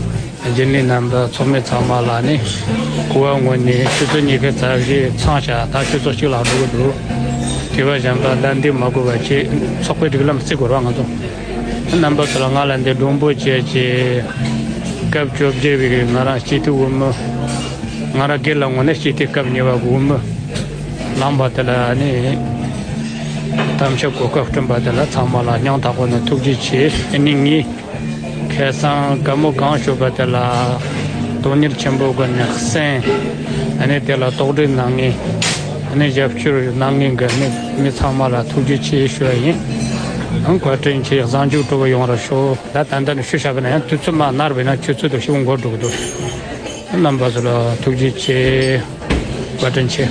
རྒྱུན་ལས་རྣམ་པ་ཚོགས་མི་ཚང་མ་ལ་ནི་གོ་བ་ངོས་ནས་ཆུ་ཚོད་ཉི་ཤུ་རྩ་བཞི་ཚང་བྱ་ད་ཆུ་ཚོད་གཅིག་ལ་འགྲོ་གི་འདུག་དྲི་བ་གཞན་པ་ལན་འདེབས་མ་དགོས་པ་བྱས་ཚོགས་པའི་སྒྲིག་ལམ་བརྩི་དགོས་ར། ང་ཚོ་རྣམ་པ་ཚོ་ལ་ང་ལ་འདི་མགྲོན་པོ་བྱས་ཀྱི་སྐབས་བཅོ་བརྒྱད་པའི་ང་རང་སྤྱི་འཐུས་འོས་མི། ང་རང་སྒེར་ལ་ངོས་ནས་སྤྱི་འཐུས་སྐབས་གཉིས་པ་གི་འོས་མི་ལངས་པ་དེ་ལ་ནི་གཏམ་བཤད་གོ་སྐབས་བསྐྲུན་པ་དེ་ལ་ཚང་མ་ལ་སྙིང་ཐག་པ་ནས་ཐུགས་རྗེ་ཆེ། ཨ་ནི་ངས་ཁ་སང་བཀའ་མོལ་གང་ཞུས་པ་དེ་ལ་དོན་གཉེར་ཆེན་པོ་གི་ནས་གསན། ཨ་ནི་དེ་ལ་དོགས་འདྲི་གནང་མཁན། ཨ་ནི་རྒྱབ་སྐྱོར་གནང་མཁན་གི་ནི་མི་ཚང་མ་ལ་ཐུགས་རྗེ་ཆེ་ཞུ་བ་ཡིན། ཨང་བཀའ་དྲིན་ཆེ། བཟང་ཕྱུག་གྲོགས་པོ་ཡོང་ར་ཤོག་ད་ད་ལྟ་ནས་ཞུ་བཞག་པ་ན་ཡང་དུས་ཚོད་མ་ནར་བས་ན་ཆུ་ཚོད་དུ་ཤི་བོ་འགོར་འགྲོ་གི་འདུག་རྣམ་པ་ཚོ་ལ་ཐུགས་རྗེ་ཆེ། བཀའ་དྲིན་ཆེ།